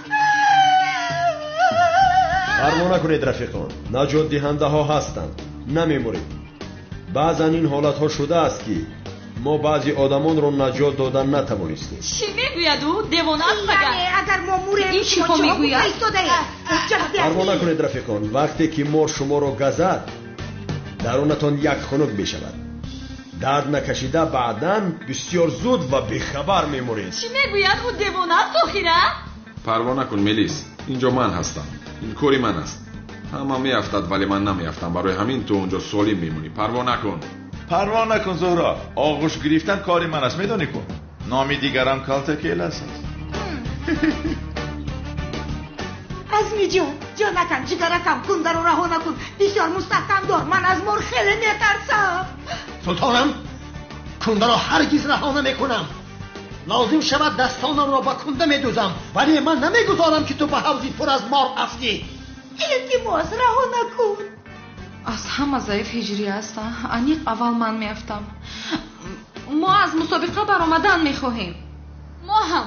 Парво накунед, рафиқон, наҷотдиҳандаҳо ҳастанд, намемуред. Баъзан ин ҳолатҳо шудааст ки мо баъзе одамонро наҷот додан натавонистем. Чӣ мегӯяд ӯ? Девона аст магар? Яъне агар мо мурем, ин чӣ шумо мегӯяд? Парво накунед, рафиқон, вақте ки мор шуморо газад, дарунатон як хунук мешавад. Дард накашида баъдан бисёр зуд ва бехабар мемуред. Чӣ мегӯяд ӯ? Девона аст охира? Парво накун, Мелис, инҷо ман ҳастам. Ин кори ман аст. Ҳама меафтад, вале ман намеафтам. Барои ҳамин ту онҷо солим мемонӣ. Парво накун. Парво накун, Зуҳро. Оғӯш гирифтан кори ман аст, медонӣ ку? Номи дигарам Калтакелас аст. Азми ҷон, ҷонакам, ҷигаракам, кундаро раҳо накун. Бисёр мустаҳкам дор. Ман аз мор хеле метарсам. Султонам, кундаро ҳаргиз раҳо намекунам. Лозим шавад дастонамро ба кунда медӯзам, вале ман намегузорам ки ту ба ҳавзи пур аз мор афтӣ. Илтимос, раҳо накун. Аз ҳама заиф Ҳиҷрӣ аст. Аниқ аввал ман меафтам. Мо аз мусобиқа баромадан мехоҳем. Мо ҳам.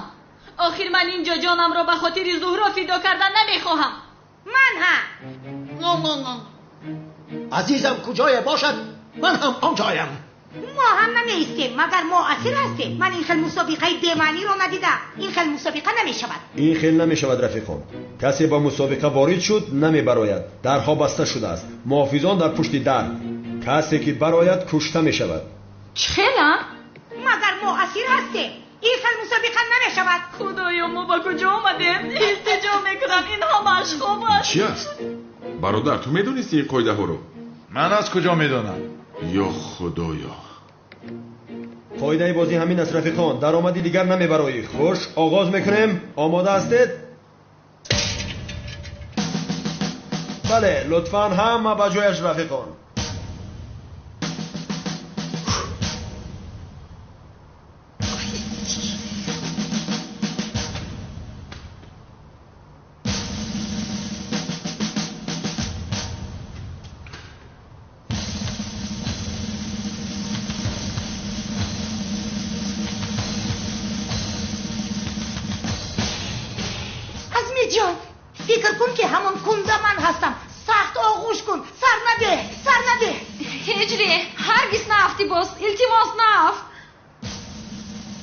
Охир ман инҷо ҷонамро ба хотири Зуҳро фидо кардан намехоҳам. Ман ҳам. Азизам куҷое бошад, ман ҳам он ҷоям. Мо ҳам намеистем, магар мо асир ҳастем. Ман ин хел мусобиқаи бемаъниро надидам. Ин хел мусобиқа намешавад. Ин хел намешавад, рафиқон. Касе ба мусобиқа ворид шуд, намебарояд. Дарҳо баста шудааст. Муҳофизон дар пушти дар. Касе ки барояд, кушта мешавад. Чӣ хела? Магар мо асир ҳастем. Ин хел мусобиқа намешавад. Худоё, мо ба куҷо омадем? Илтиҷо мекунам, ин ҳамааш хоб аст. Чӣ аст? Бародар, ту медонисти ин қоидаҳоро? Ман аз куҷо медонам? Ё худоё. Қоидаи бозӣ ҳамин аст, рафиқон. Даромади дигар намебароӣ. Хуш, оғоз мекунем. Омода ҳастед? Бале, лутфан ҳама ба ҷояш, рафиқон. Азми ҷон, фикр кун ки ҳамон кунда ман ҳастам. Сахт оғӯш кун, сар надеҳ, сар надеҳ. Ҳиҷрӣ, ҳаргиз наафтӣ боз. Илтимос, наафт.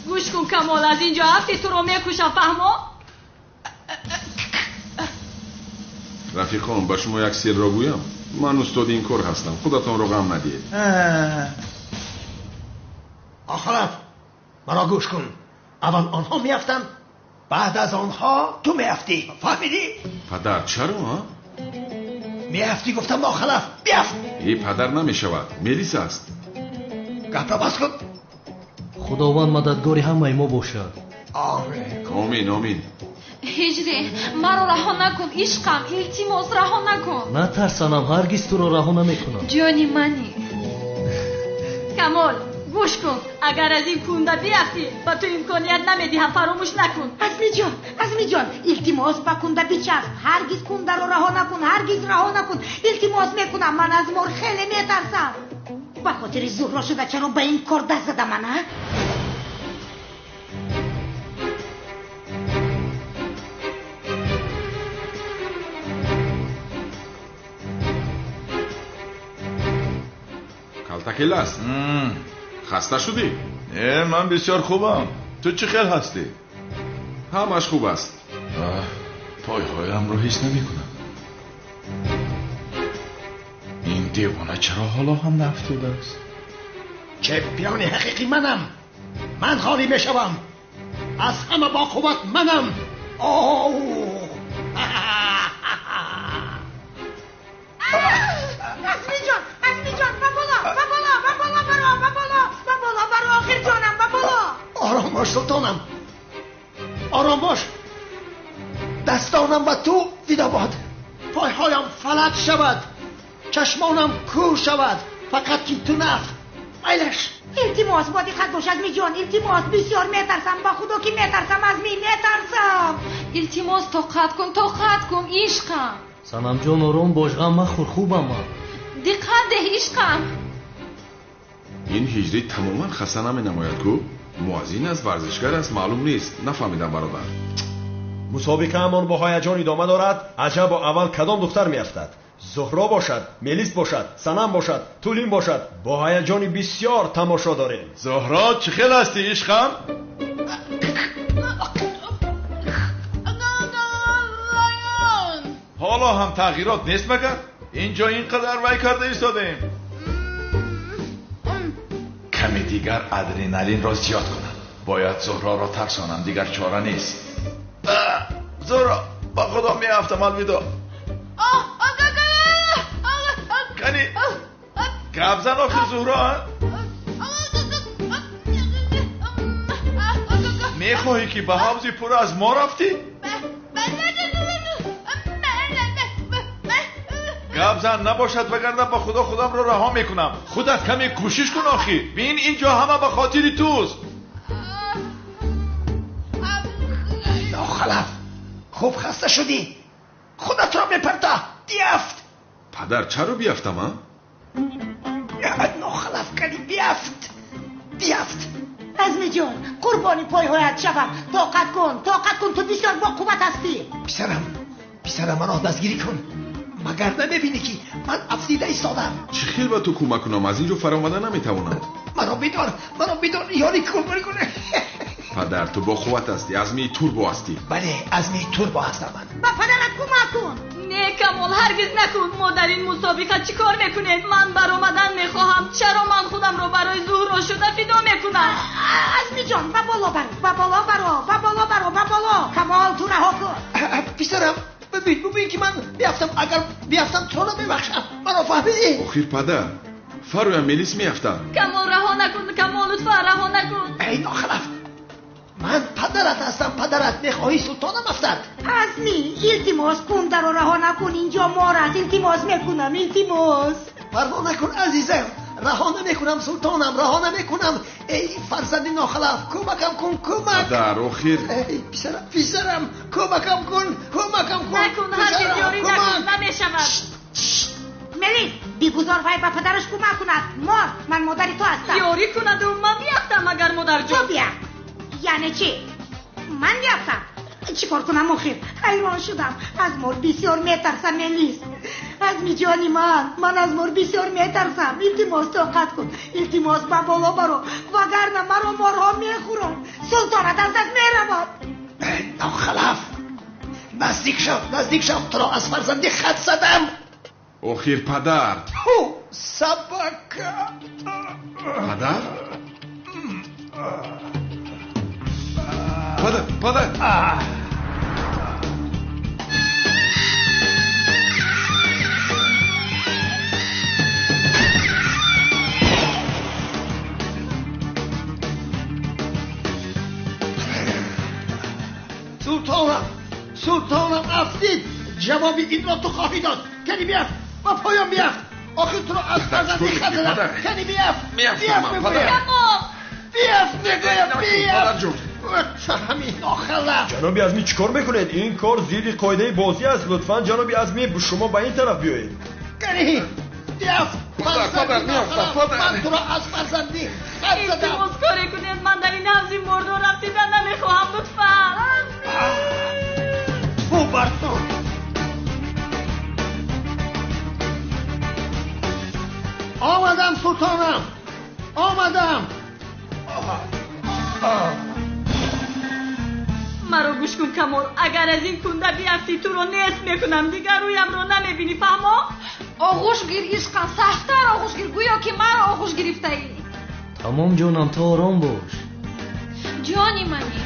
Гӯш кун, Камол, аз инҷо афти туро мекушам, фаҳмо? Рафиқон, ба шумо як сирро гӯям. Ман устоди ин кор ҳастам. Худатонро ғам надиҳед. Охират, маро гӯш кун. Аввал онҳо меафтанд, баъд аз онҳо ту меафтӣ. Фаҳмидӣ? Падар, чаро, а? Меафтӣ гуфтам, нохалаф, биафт. Э, падар, намешавад. Мелис аст. Гапро бас кун. Худованд мададгори ҳамаи мо бошад. Оре. Омин, омин. Ҳиҷрӣ, маро раҳо накун, ишқам, илтимос, раҳо накун. Натарс, санам, ҳаргиз туро раҳо намекунам. Ҷони мани. Камол, Гӯш кун, агар аз ин кунда биафтӣ, ба ту имконият намедиҳам, фаромӯш накун. Азмиҷон, Азмиҷон, илтимос ба кунда бичасп. Ҳаргиз кундаро раҳо накун, ҳаргиз раҳо накун. Илтимос мекунам, ман аз мор хеле метарсам. Ба хотири Зуҳро шуда чаро ба ин кор даст задам ман, а? Калтакелас, хаста шудӣ? Не, ман бисёр хубам. Ту чӣ хел ҳастӣ? Ҳамаш хуб аст. Пойҳоямро ҳис намекунам. Ин девона чаро ҳоло ҳам наафтодааст? Чемпиони ҳақиқӣ манам. Ман ғолиб мешавам. Аз ҳама боқувват манам. Азмиҷон, Азмиҷон, ба боло, ба боло, ба боло баро, ба боло, ба боло баро, охир ҷонам, ба боло. Ором бош, султонам. Ором бош. Дастонам ба ту фидо бод. Пойҳоям фалаҷ шавад. Чашмонам кӯр шавад. Фақат ки ту нафт. Майлаш. Илтимос, бо диққат бош, Азмиҷон, илтимос, бисёр метарсам, ба худо ки метарсам, Азми, метарсам. Илтимос, тоқат кун, тоқат кун, ишқам. Санамҷон, ором бош, ғам махӯр, хубам ман. Диққат деҳ, ишқам. Ин ҳиҷрӣ тамоман хаста наменамояд ку? Муаззин аст, варзишгар аст, маълум нест. Нафаҳмидам, бародар. Мусобиқаамон бо ҳаяҷон идома дорад. Аҷабо аввал кадом духтар меафтад? Зуҳро бошад, Мелис бошад, Санам бошад, Тулин бошад. Бо ҳаяҷони бисёр тамошо дорем. Зуҳро, чӣ хел ҳастӣ, ишқам? Ҳоло ҳам тағйирот нест магар? Инҷо ин қадар вай карда истодаем. Каме дигар адреналинро зиёд кунам. Бояд Зуҳроро тарсонам, дигар чора нест. Зуҳро, ба худо меафтам, алвидо. Кани, гап зан охир, Зуҳро. Мехоҳӣ ки ба ҳавзи пур аз мо рафтӣ? Гап зан набошад, вагарна ба худо худамро раҳо мекунам. Худат каме кӯшиш кун охир. Бин, инҷо ҳама ба хотири туст. Нохалаф, хуб хаста шудӣ. Худатро мепарта, биафт. Падар, чаро биафтам, а? Нохалаф, кани биафт, биафт. Азмиҷон, қурбони пойҳоят шавам. Тоқат кун, тоқат кун, ту бисёр боқувват ҳастӣ. Писарам, писарам, маро дастгирӣ кун. Магар намебинӣ ки ман афтида истодам? Чӣ хел ба ту кӯмак кунам? Аз ин ҷо фаромада наметавонам. Маро бидор, маро бидор, ёрӣ кун. Падар, ту бо қувват ҳастӣ, азмии турбо ҳастӣ. Бале, азмии турбо ҳастам ман. Ба падарат кӯмак кун. Не, Камол, ҳаргиз накун. Мо дар ин мусобиқа чӣ кор мекунем? Ман баромадан мехоҳам. Чаро ман худамро барои Зуҳро шуда фидо мекунам? Азмиҷон, ба боло баро, ба боло баро, ба боло баро, ба боло. Камол, ту раҳо кун. Писарам, бибин, бибин ки ман биафтам. Агар биафтам, туро намебахшам. Маро фаҳмидӣ? Охир падар, фароям Мелис меафтад. Камол, раҳо накун. Камол, лутфан раҳо накун. Эй нохалаф, ман падарат ҳастам, падарат. Мехоҳӣ султонам афтад? Азми, илтимос, кундаро раҳо накун. Инҷо мор аст. Илтимос мекунам, илтимос. Парво накун, азизам, раҳо намекунам, султонам, раҳо намекунам. Эй фарзанди нохалаф, кӯмакам кун, кӯмак. Падар, охир. Эй писарам, писарам, кӯмакам кун, кӯмакам кун. Накун, ҳаргиз ёрӣ накун, намешавад. Мелис, бигузор вай ба падараш кӯмак кунад. Мор, ман модари ту ҳастам. Ёрӣ кунаду ман биафтам агар модарҷон. Ту биафт. Яъне чӣ? Ман биафтам? Чӣ кор кунам охир? Ҳайрон шудам. Аз мор бисёр метарсам, Мелис. Азмиҷони ман, ман аз мор бисёр метарсам. Илтимос, тоқат кун. Илтимос, ба боло баро, вагарна маро морҳо мехӯранд. Султонат аз даст меравад. Нохалаф, наздик шав, наздик шав, туро аз фарзанди хат задам. Охир падар. Ҳу, собака. Падар? Падар, падар. Султонам, султонам афтид. Ҷавоби инро ту хоҳӣ дод. Кани биафт, ба поён биафт. Охир туро аз фарзандӣ хат задам. Кани биафт. Меафтам ман, падар. Камол! Биафт мегӯям, биафт. Падарҷон. Ҳамин нохалаф. Ҷаноби Азмӣ, чӣ кор мекунед? Ин кор зидди қоидаи бозӣ аст. Лутфан ҷаноби Азмӣ, шумо ба ин тараф биёед. Кани биафт. Падар, падар, меафтам, падар. Ман туро аз фарзандӣ хат задам. Илтимос, коре кунед, ман дар ин ҳавзи мурдор рафтидан намехоҳам, лутфан. Фу бар ту. Омадам, султонам, омадам. Маро гӯш кун, Камол, агар аз ин кунда биафтӣ туро нест мекунам, дигар рӯямро намебинӣ, фаҳмо? Оғӯш гир, ишқам, сахттар оғӯш гир, гӯё ки маро оғӯш гирифтаӣ. Тамом ҷонам, ту ором бош. Ҷони мани.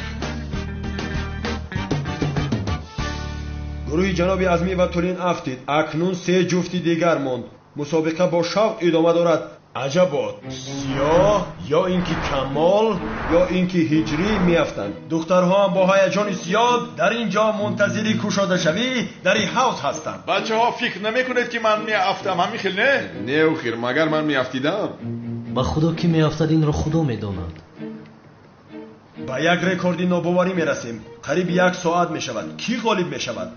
Гурӯҳи ҷаноби Азмӣ ва Тулин афтид. Акнун се ҷуфти дигар монд. Мусобиқа бо шавқ идома дорад. Аҷабо, Сиёҳ ё ин ки Камол ё ин ки Ҳиҷрӣ меафтанд. Духтарҳо ҳам бо ҳаяҷони зиёд дар ин ҷо мунтазири кушодашавӣ дар ин ҳавз ҳастанд. Бачаҳо, фикр намекунед ки ман меафтам, ҳамин хел не? Не, охир, магар ман меафтидам? Ба худо ки меафтад, инро худо медонад. Ба як рекорди нобоварӣ мерасем. Қариб як соат мешавад. Кӣ ғолиб мешавад?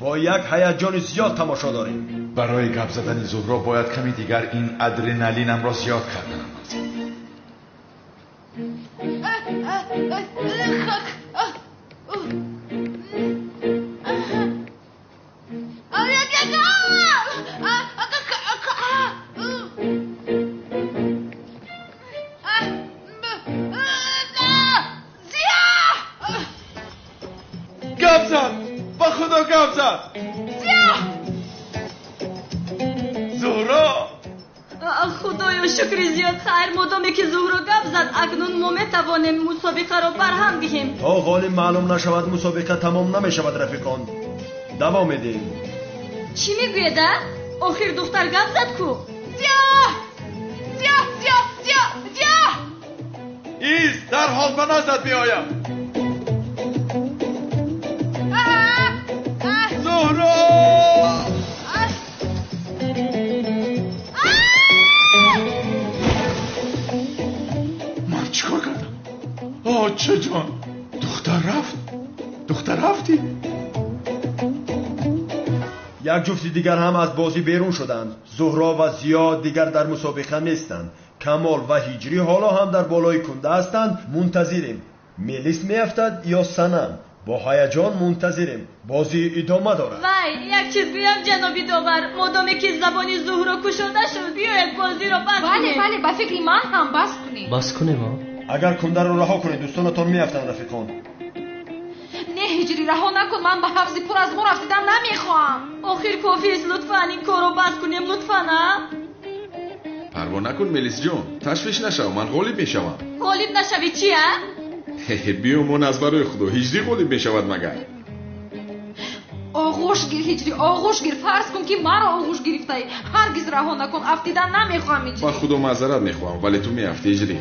Бо як ҳаяҷони зиёд тамошо дорем. Барои гап задани Зуҳро бояд ками дигар ин адреналинамро зиёд карданам лозим. Гап зад! Ба худо гап зад! Зуҳро! Худоё, шукри зиёд. Хайр, модоме ки Зуҳро гап зад, акнун мо метавонем мусобиқаро барҳам диҳем. То ғолиб маълум нашавад, мусобиқа тамом намешавад, рафиқон. Давом медиҳем. Чӣ мегӯед, а? Охир духтар гап зад ку? Зиё! Зиё, зиё, зиё, зиё! Из, дарҳол ба наздат меоям. Зуҳро! Ман чӣ кор кардам? Оча ҷон, духтар рафт, духтар рафтӣ. Як ҷуфти дигар ҳам аз бозӣ берун шуданд. Зуҳро ва Зиё дигар дар мусобиқа нестанд. Камол ва Ҳиҷрӣ ҳоло ҳам дар болои кунда ҳастанд. Мунтазирем, Мелис меафтад ё Санам. Бо ҳаяҷон мунтазирем. Бозӣ идома дорад. Вай, як чиз гӯям, ҷаноби довар, модоме ки забони Зуҳро кушода шуд, биёед бозиро бас Бале, кунем. бале, ба фикри ман ҳам бас кунем. Бас кунем, а? Агар кундаро раҳо кунед, дӯстонатон меафтанд, рафиқон. Не, Ҳиҷрӣ, раҳо накун, ман ба ҳавзи пур аз мор афтидан намехоҳам. Охир кофист, лутфан ин корро бас кунем, лутфан, а? Парво накун, Мелисҷон, ташвиш нашав, ман ғолиб мешавам. Ғолиб нашавӣ чи, а? Биёмон аз барои худо, Ҳиҷрӣ ғолиб мешавад магар? Оғӯш гир, Ҳиҷрӣ, оғӯш гир. Фарз кун ки маро оғӯш гирифтаӣ. Ҳаргиз раҳо накун, афтидан намехоҳам, Ҳиҷрӣ. Ба худо маъзарат мехоҳам, вале ту меафтӣ, Ҳиҷрӣ.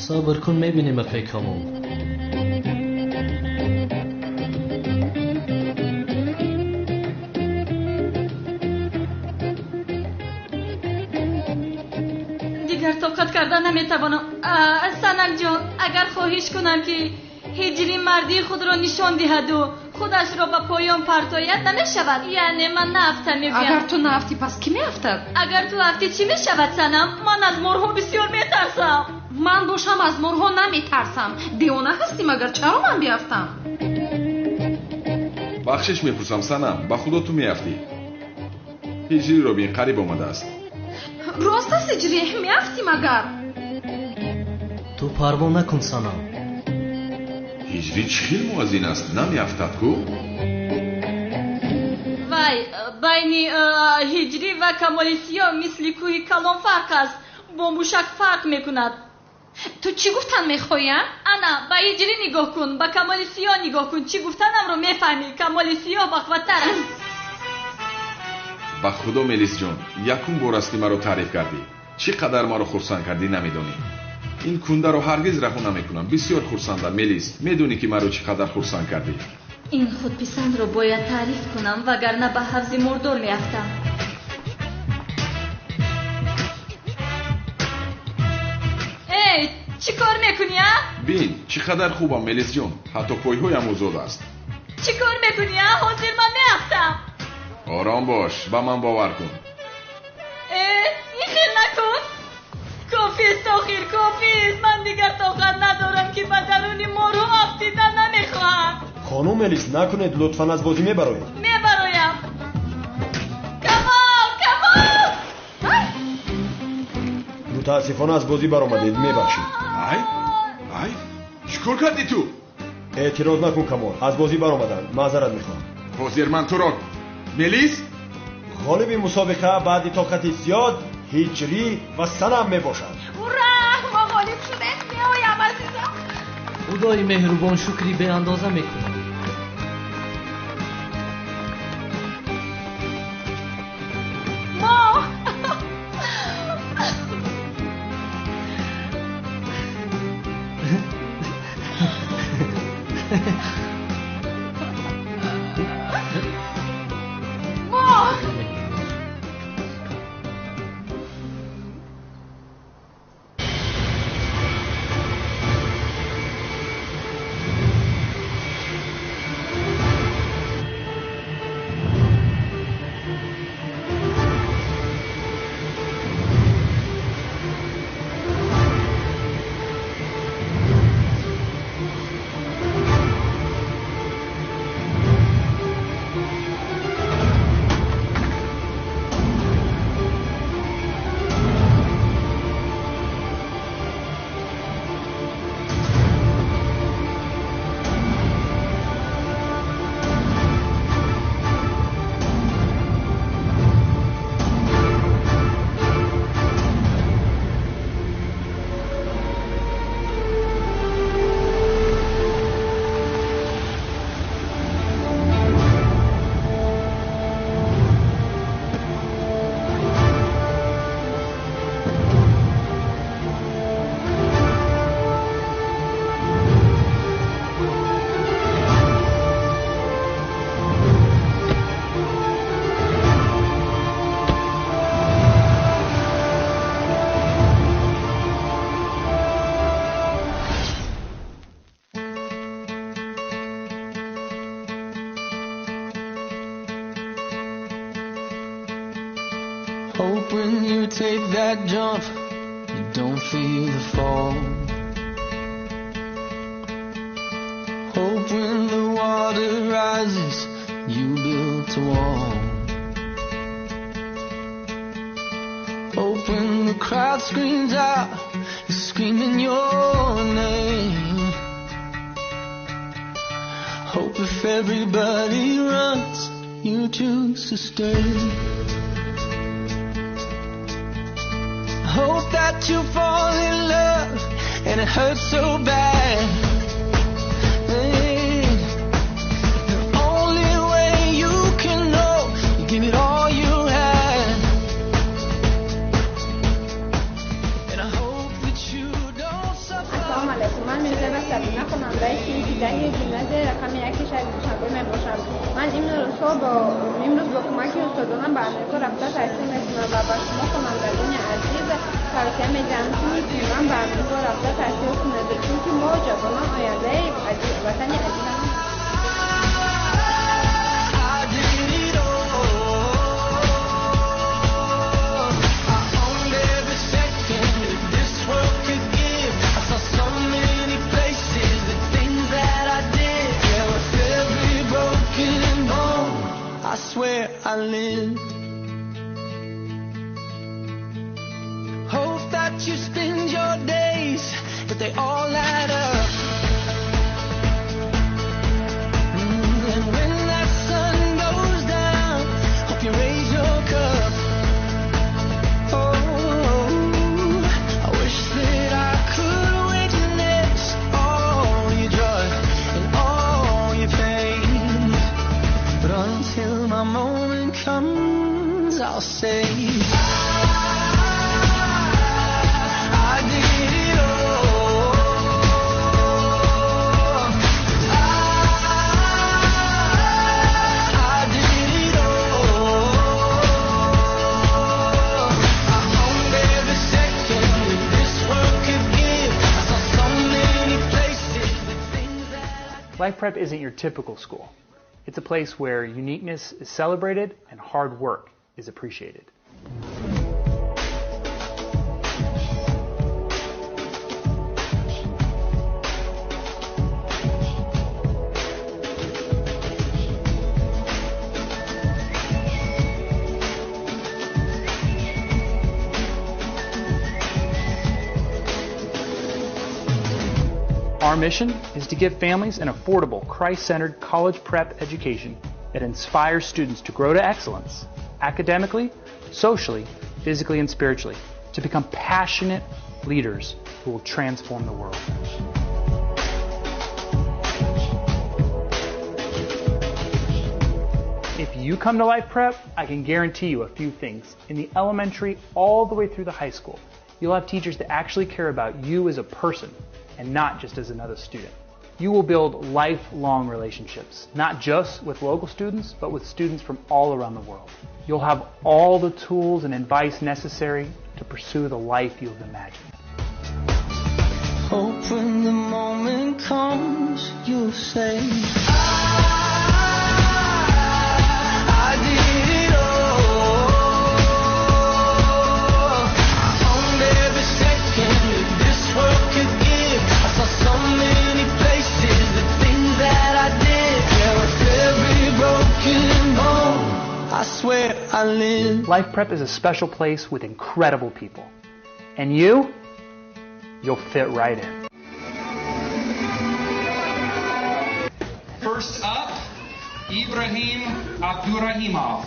Сабр кун, мебинем, акай Камол. Дигар тоқат карда наметавонам. Санамҷон, агар хоҳиш кунам ки Ҳиҷрӣ мардии худро нишон диҳаду худашро ба поён партояд, намешавад? Яъне ман наафтам, мегӯям. Агар ту наафтӣ, пас кӣ меафтад? Агар ту афтӣ, чӣ мешавад, Санам? Ман аз морҳо бисёр метарсам. Ман бошам аз морҳо наметарсам. Девона ҳастӣ магар? Чаро ман биафтам? Бахшиш мепурсам, Санам, ба худо ту меафтӣ. Ҳиҷриро бин, қариб омадааст. Рост аст, Ҳиҷрӣ, меафтӣ магар? Ту парво накун, Санам. Ҳиҷрӣ чӣ хел муаззин аст, намеафтад ку? Вай, байни Ҳиҷрӣ ва Камоли Сиёҳ мисли кӯҳи калон фарқ аст. Бо мушак фарқ мекунад. Ту чӣ гуфтан мехоҳӣ, а? Ана, ба Ҳиҷрӣ нигоҳ кун, ба Камоли Сиёҳ нигоҳ кун. Чӣ гуфтанамро мефаҳмӣ? Камоли Сиёҳ бахваттар аст. Ба худо, Мелисҷон, якум бор аст ки маро таъриф кардӣ. Чӣ қадар маро хурсанд кардӣ, намедонӣ. Ин кундаро ҳаргиз раҳо намекунам. Бисёр хурсандам, Мелис. Медонӣ ки маро чӣ қадар хурсанд кардӣ. Ин худписандро бояд таъриф кунам, вагарна ба ҳавзи мурдор меафтам. Чӣ кор мекунӣ, а? Бин, чӣ қадар хубам, Мелисҷон. Ҳатто пойҳоям озод аст. Чӣ кор мекунӣ, а? Ҳозир ман меафтам. Ором бош, ба ман бовар кун. Э, ин хел накун. Кофист, охир, кофист. Ман дигар тоқат надорам, ки ба даруни морҳо афтида намехоҳам. Хонум Мелис, накунед, лутфан аз бозӣ мебароед. Мебароям. Камол, Камол! Мутаассифона аз бозӣ баромадед, мебахшед. Ай, ай, чӣ кор кардӣ ту? Эътироз накун, Камол, аз бозӣ баромаданд, маъзарат мехоҳам. Ҳозир ман туро. Мелис? Ғолиби мусобиқа баъди тоқати зиёд Ҳиҷрӣ ва Санам мебошад. Ура! Мо ғолиб шудем! Меоям, азизам. Худои меҳрубон, шукри беандоза мекунам. Мо мо Hope when you take that jump, you don't feel the fall. Hope when the water rises, you built a wall. Hope when the crowd screams out, you're screaming your name. Hope if everybody runs, you choose to stay. Hope that you fall in love and it hurts so bad. Hey, the only way you can know, you give it all you had. And I hope that you don't suffer. Ассалому алайкум. Ман Мирзоева Сабина, хонандаи синфи 10 гимназияи рақами 1 шаҳри Душанбе мебошам. Ман имрӯз бо кӯмаки устодонам ба Амрико рафта таҳсил мекунам ва ба шумо хонандагони азиз тавсия медиҳам, ки муслиман ба Амрико рафта таҳсил кунед, чунки мо ҷавонон ояндаи ватани азизам. I did it all. I owned every second that this world could give. I saw so many places, the things that I did. Yeah, with every broken bone, I swear I lived. Hope that you spend your days, but they all add up. And when that sun goes down, hope you raise your cup. Oh, I wish that I could witness all your joy and all your pain. But until my moment comes, I'll say I did it all. Life Prep isn't your typical school. It's a place where uniqueness is celebrated and hard work is appreciated. Our mission is to give families an affordable, Christ-centered college prep education that inspires students to grow to excellence, academically, socially, physically, and spiritually, to become passionate leaders who will transform the world. If you come to Life Prep, I can guarantee you a few things. In the elementary all the way through the high school, you'll have teachers that actually care about you as a person and not just as another student. You will build lifelong relationships, not just with local students, but with students from all around the world. You'll have all the tools and advice necessary to pursue the life you've imagined. Hope when the moment comes, you'll say, I did it all. I owned every second that this world could give. I saw so many places, the things that I did. Yeah, with every broken bone, I swear I live. Life Prep is a special place with incredible people. And you, you'll fit right in. First up, Ibrahim Abdurahimov.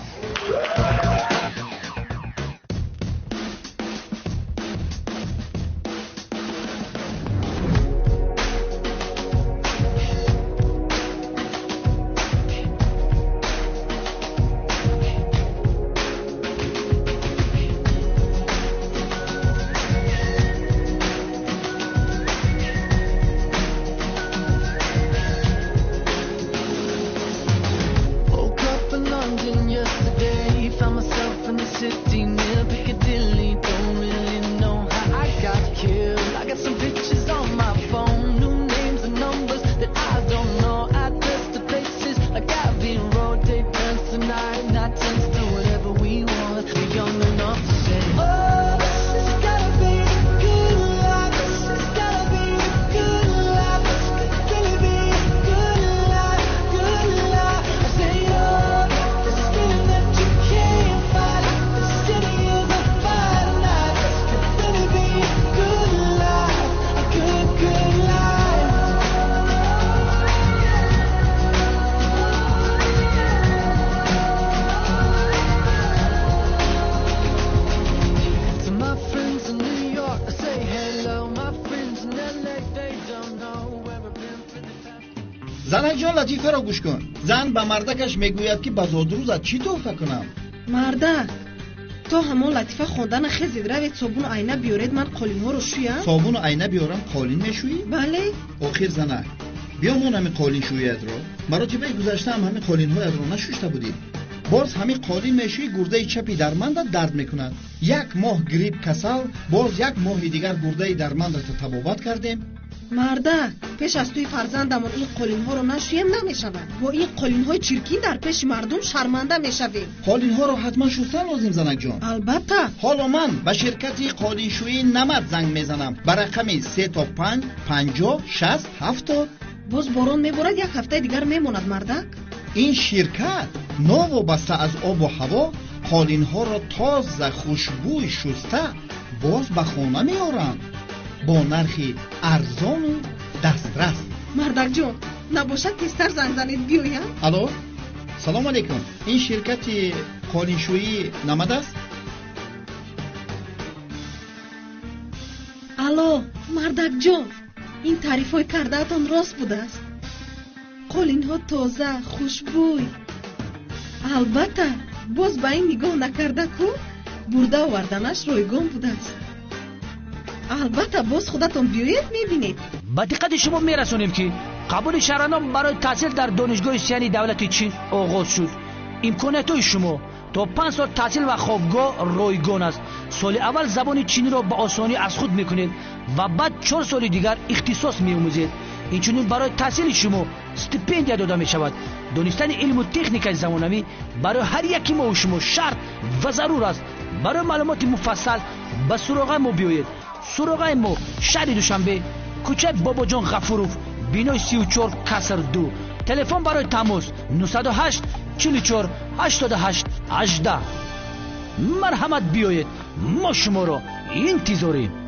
Woke up in London yesterday, found myself in the city near Piccadilly. Don't really know how I got killed. I got some pictures on my phone, new names and numbers that I don't know. Address to places like Abbey Road. Day turns to night, night turns to whatever we want. We're young enough to say, oh, this has gotta be the good life. This has gotta be the good life. This could really be the good life, good life. I say, oh, this feeling that you can't fight. The city is on fire tonight. This could really be a good life, a good, good life. To my friends in New York, I say hello. My friends in LA, they don't know where I've been for the past. Занакҷон, латифаро гӯш кун. Зан ба мардакаш мегӯяд, ки ба зодрӯзат чӣ тӯҳфа кунам? Мардак, то ҳамон латифа хондана хезед, равед собуну айна биёред, ман қолинҳоро шӯям. Собуну айна биёрам, қолин мешӯӣ? Бале. Охир занак, биёмон ҳамин қолиншӯиятро. Маротибаи гузаштаам ҳамин қолинҳоятро нашушта будӣ. Боз ҳамин қолин мешӯӣ, гурдаи чапи дармандат дард мекунад. Як моҳ грипп касал, боз як моҳи дигар гурдаи дармандатро табобат кардем. Мардак, пеш аз тӯи фарзандамон ин қолинҳоро нашӯем намешавад. Бо ин қолинҳои чиркин дар пеши мардум шарманда мешавем. Қолинҳоро ҳатман шустан лозим, занакҷон. Албатта. Ҳоло ман ба ширкати қолиншӯии Намад занг мезанам ба рақами 3 то 5 50 60 70. Боз борон меборад, як ҳафтаи дигар мемонад, мардак. Ин ширкат новобаста аз обу ҳаво қолинҳоро тоза хушбӯй шуста боз ба хона меоранд бо нархи арзону дастрас. Мардакҷон, набошад тезтар занг занед, биёям. Алло, салому алейкум. Ин ширкати қолиншӯии Намад аст? Алло, мардакҷон, ин таърифҳои кардаатон рост будааст. Қолинҳо тоза, хушбӯй. Албатта, боз ба ин нигоҳ накарда ку бурда оварданаш ройгон будааст. Албатта, боз худатон биёед, мебинед. Ба диққати шумо мерасонем, ки қабули шаҳрвандон барои таҳсил дар Донишгоҳи Сияни давлати Чин оғоз шуд. Имкониятҳои шумо то 5 сол таҳсил ва хобгоҳ ройгон аст. Соли аввал забони чиниро ба осонӣ аз худ мекунед ва баъд 4 соли дигар ихтисос меомӯзед. Инчунин барои таҳсили шумо стипендия дода мешавад. Донистани илму техникаи замонавӣ барои ҳар яки мову шумо шарт ва зарур аст. Барои маълумоти муфассал ба суроғаи мо биёед. Суроғаи мо шаҳри Душанбе, кӯчаи Бобоҷон Ғафуров, бинои 34 каср 2. Телефон барои тамос 908 44 88 18. Марҳамат, биёед, мо шуморо интизорем.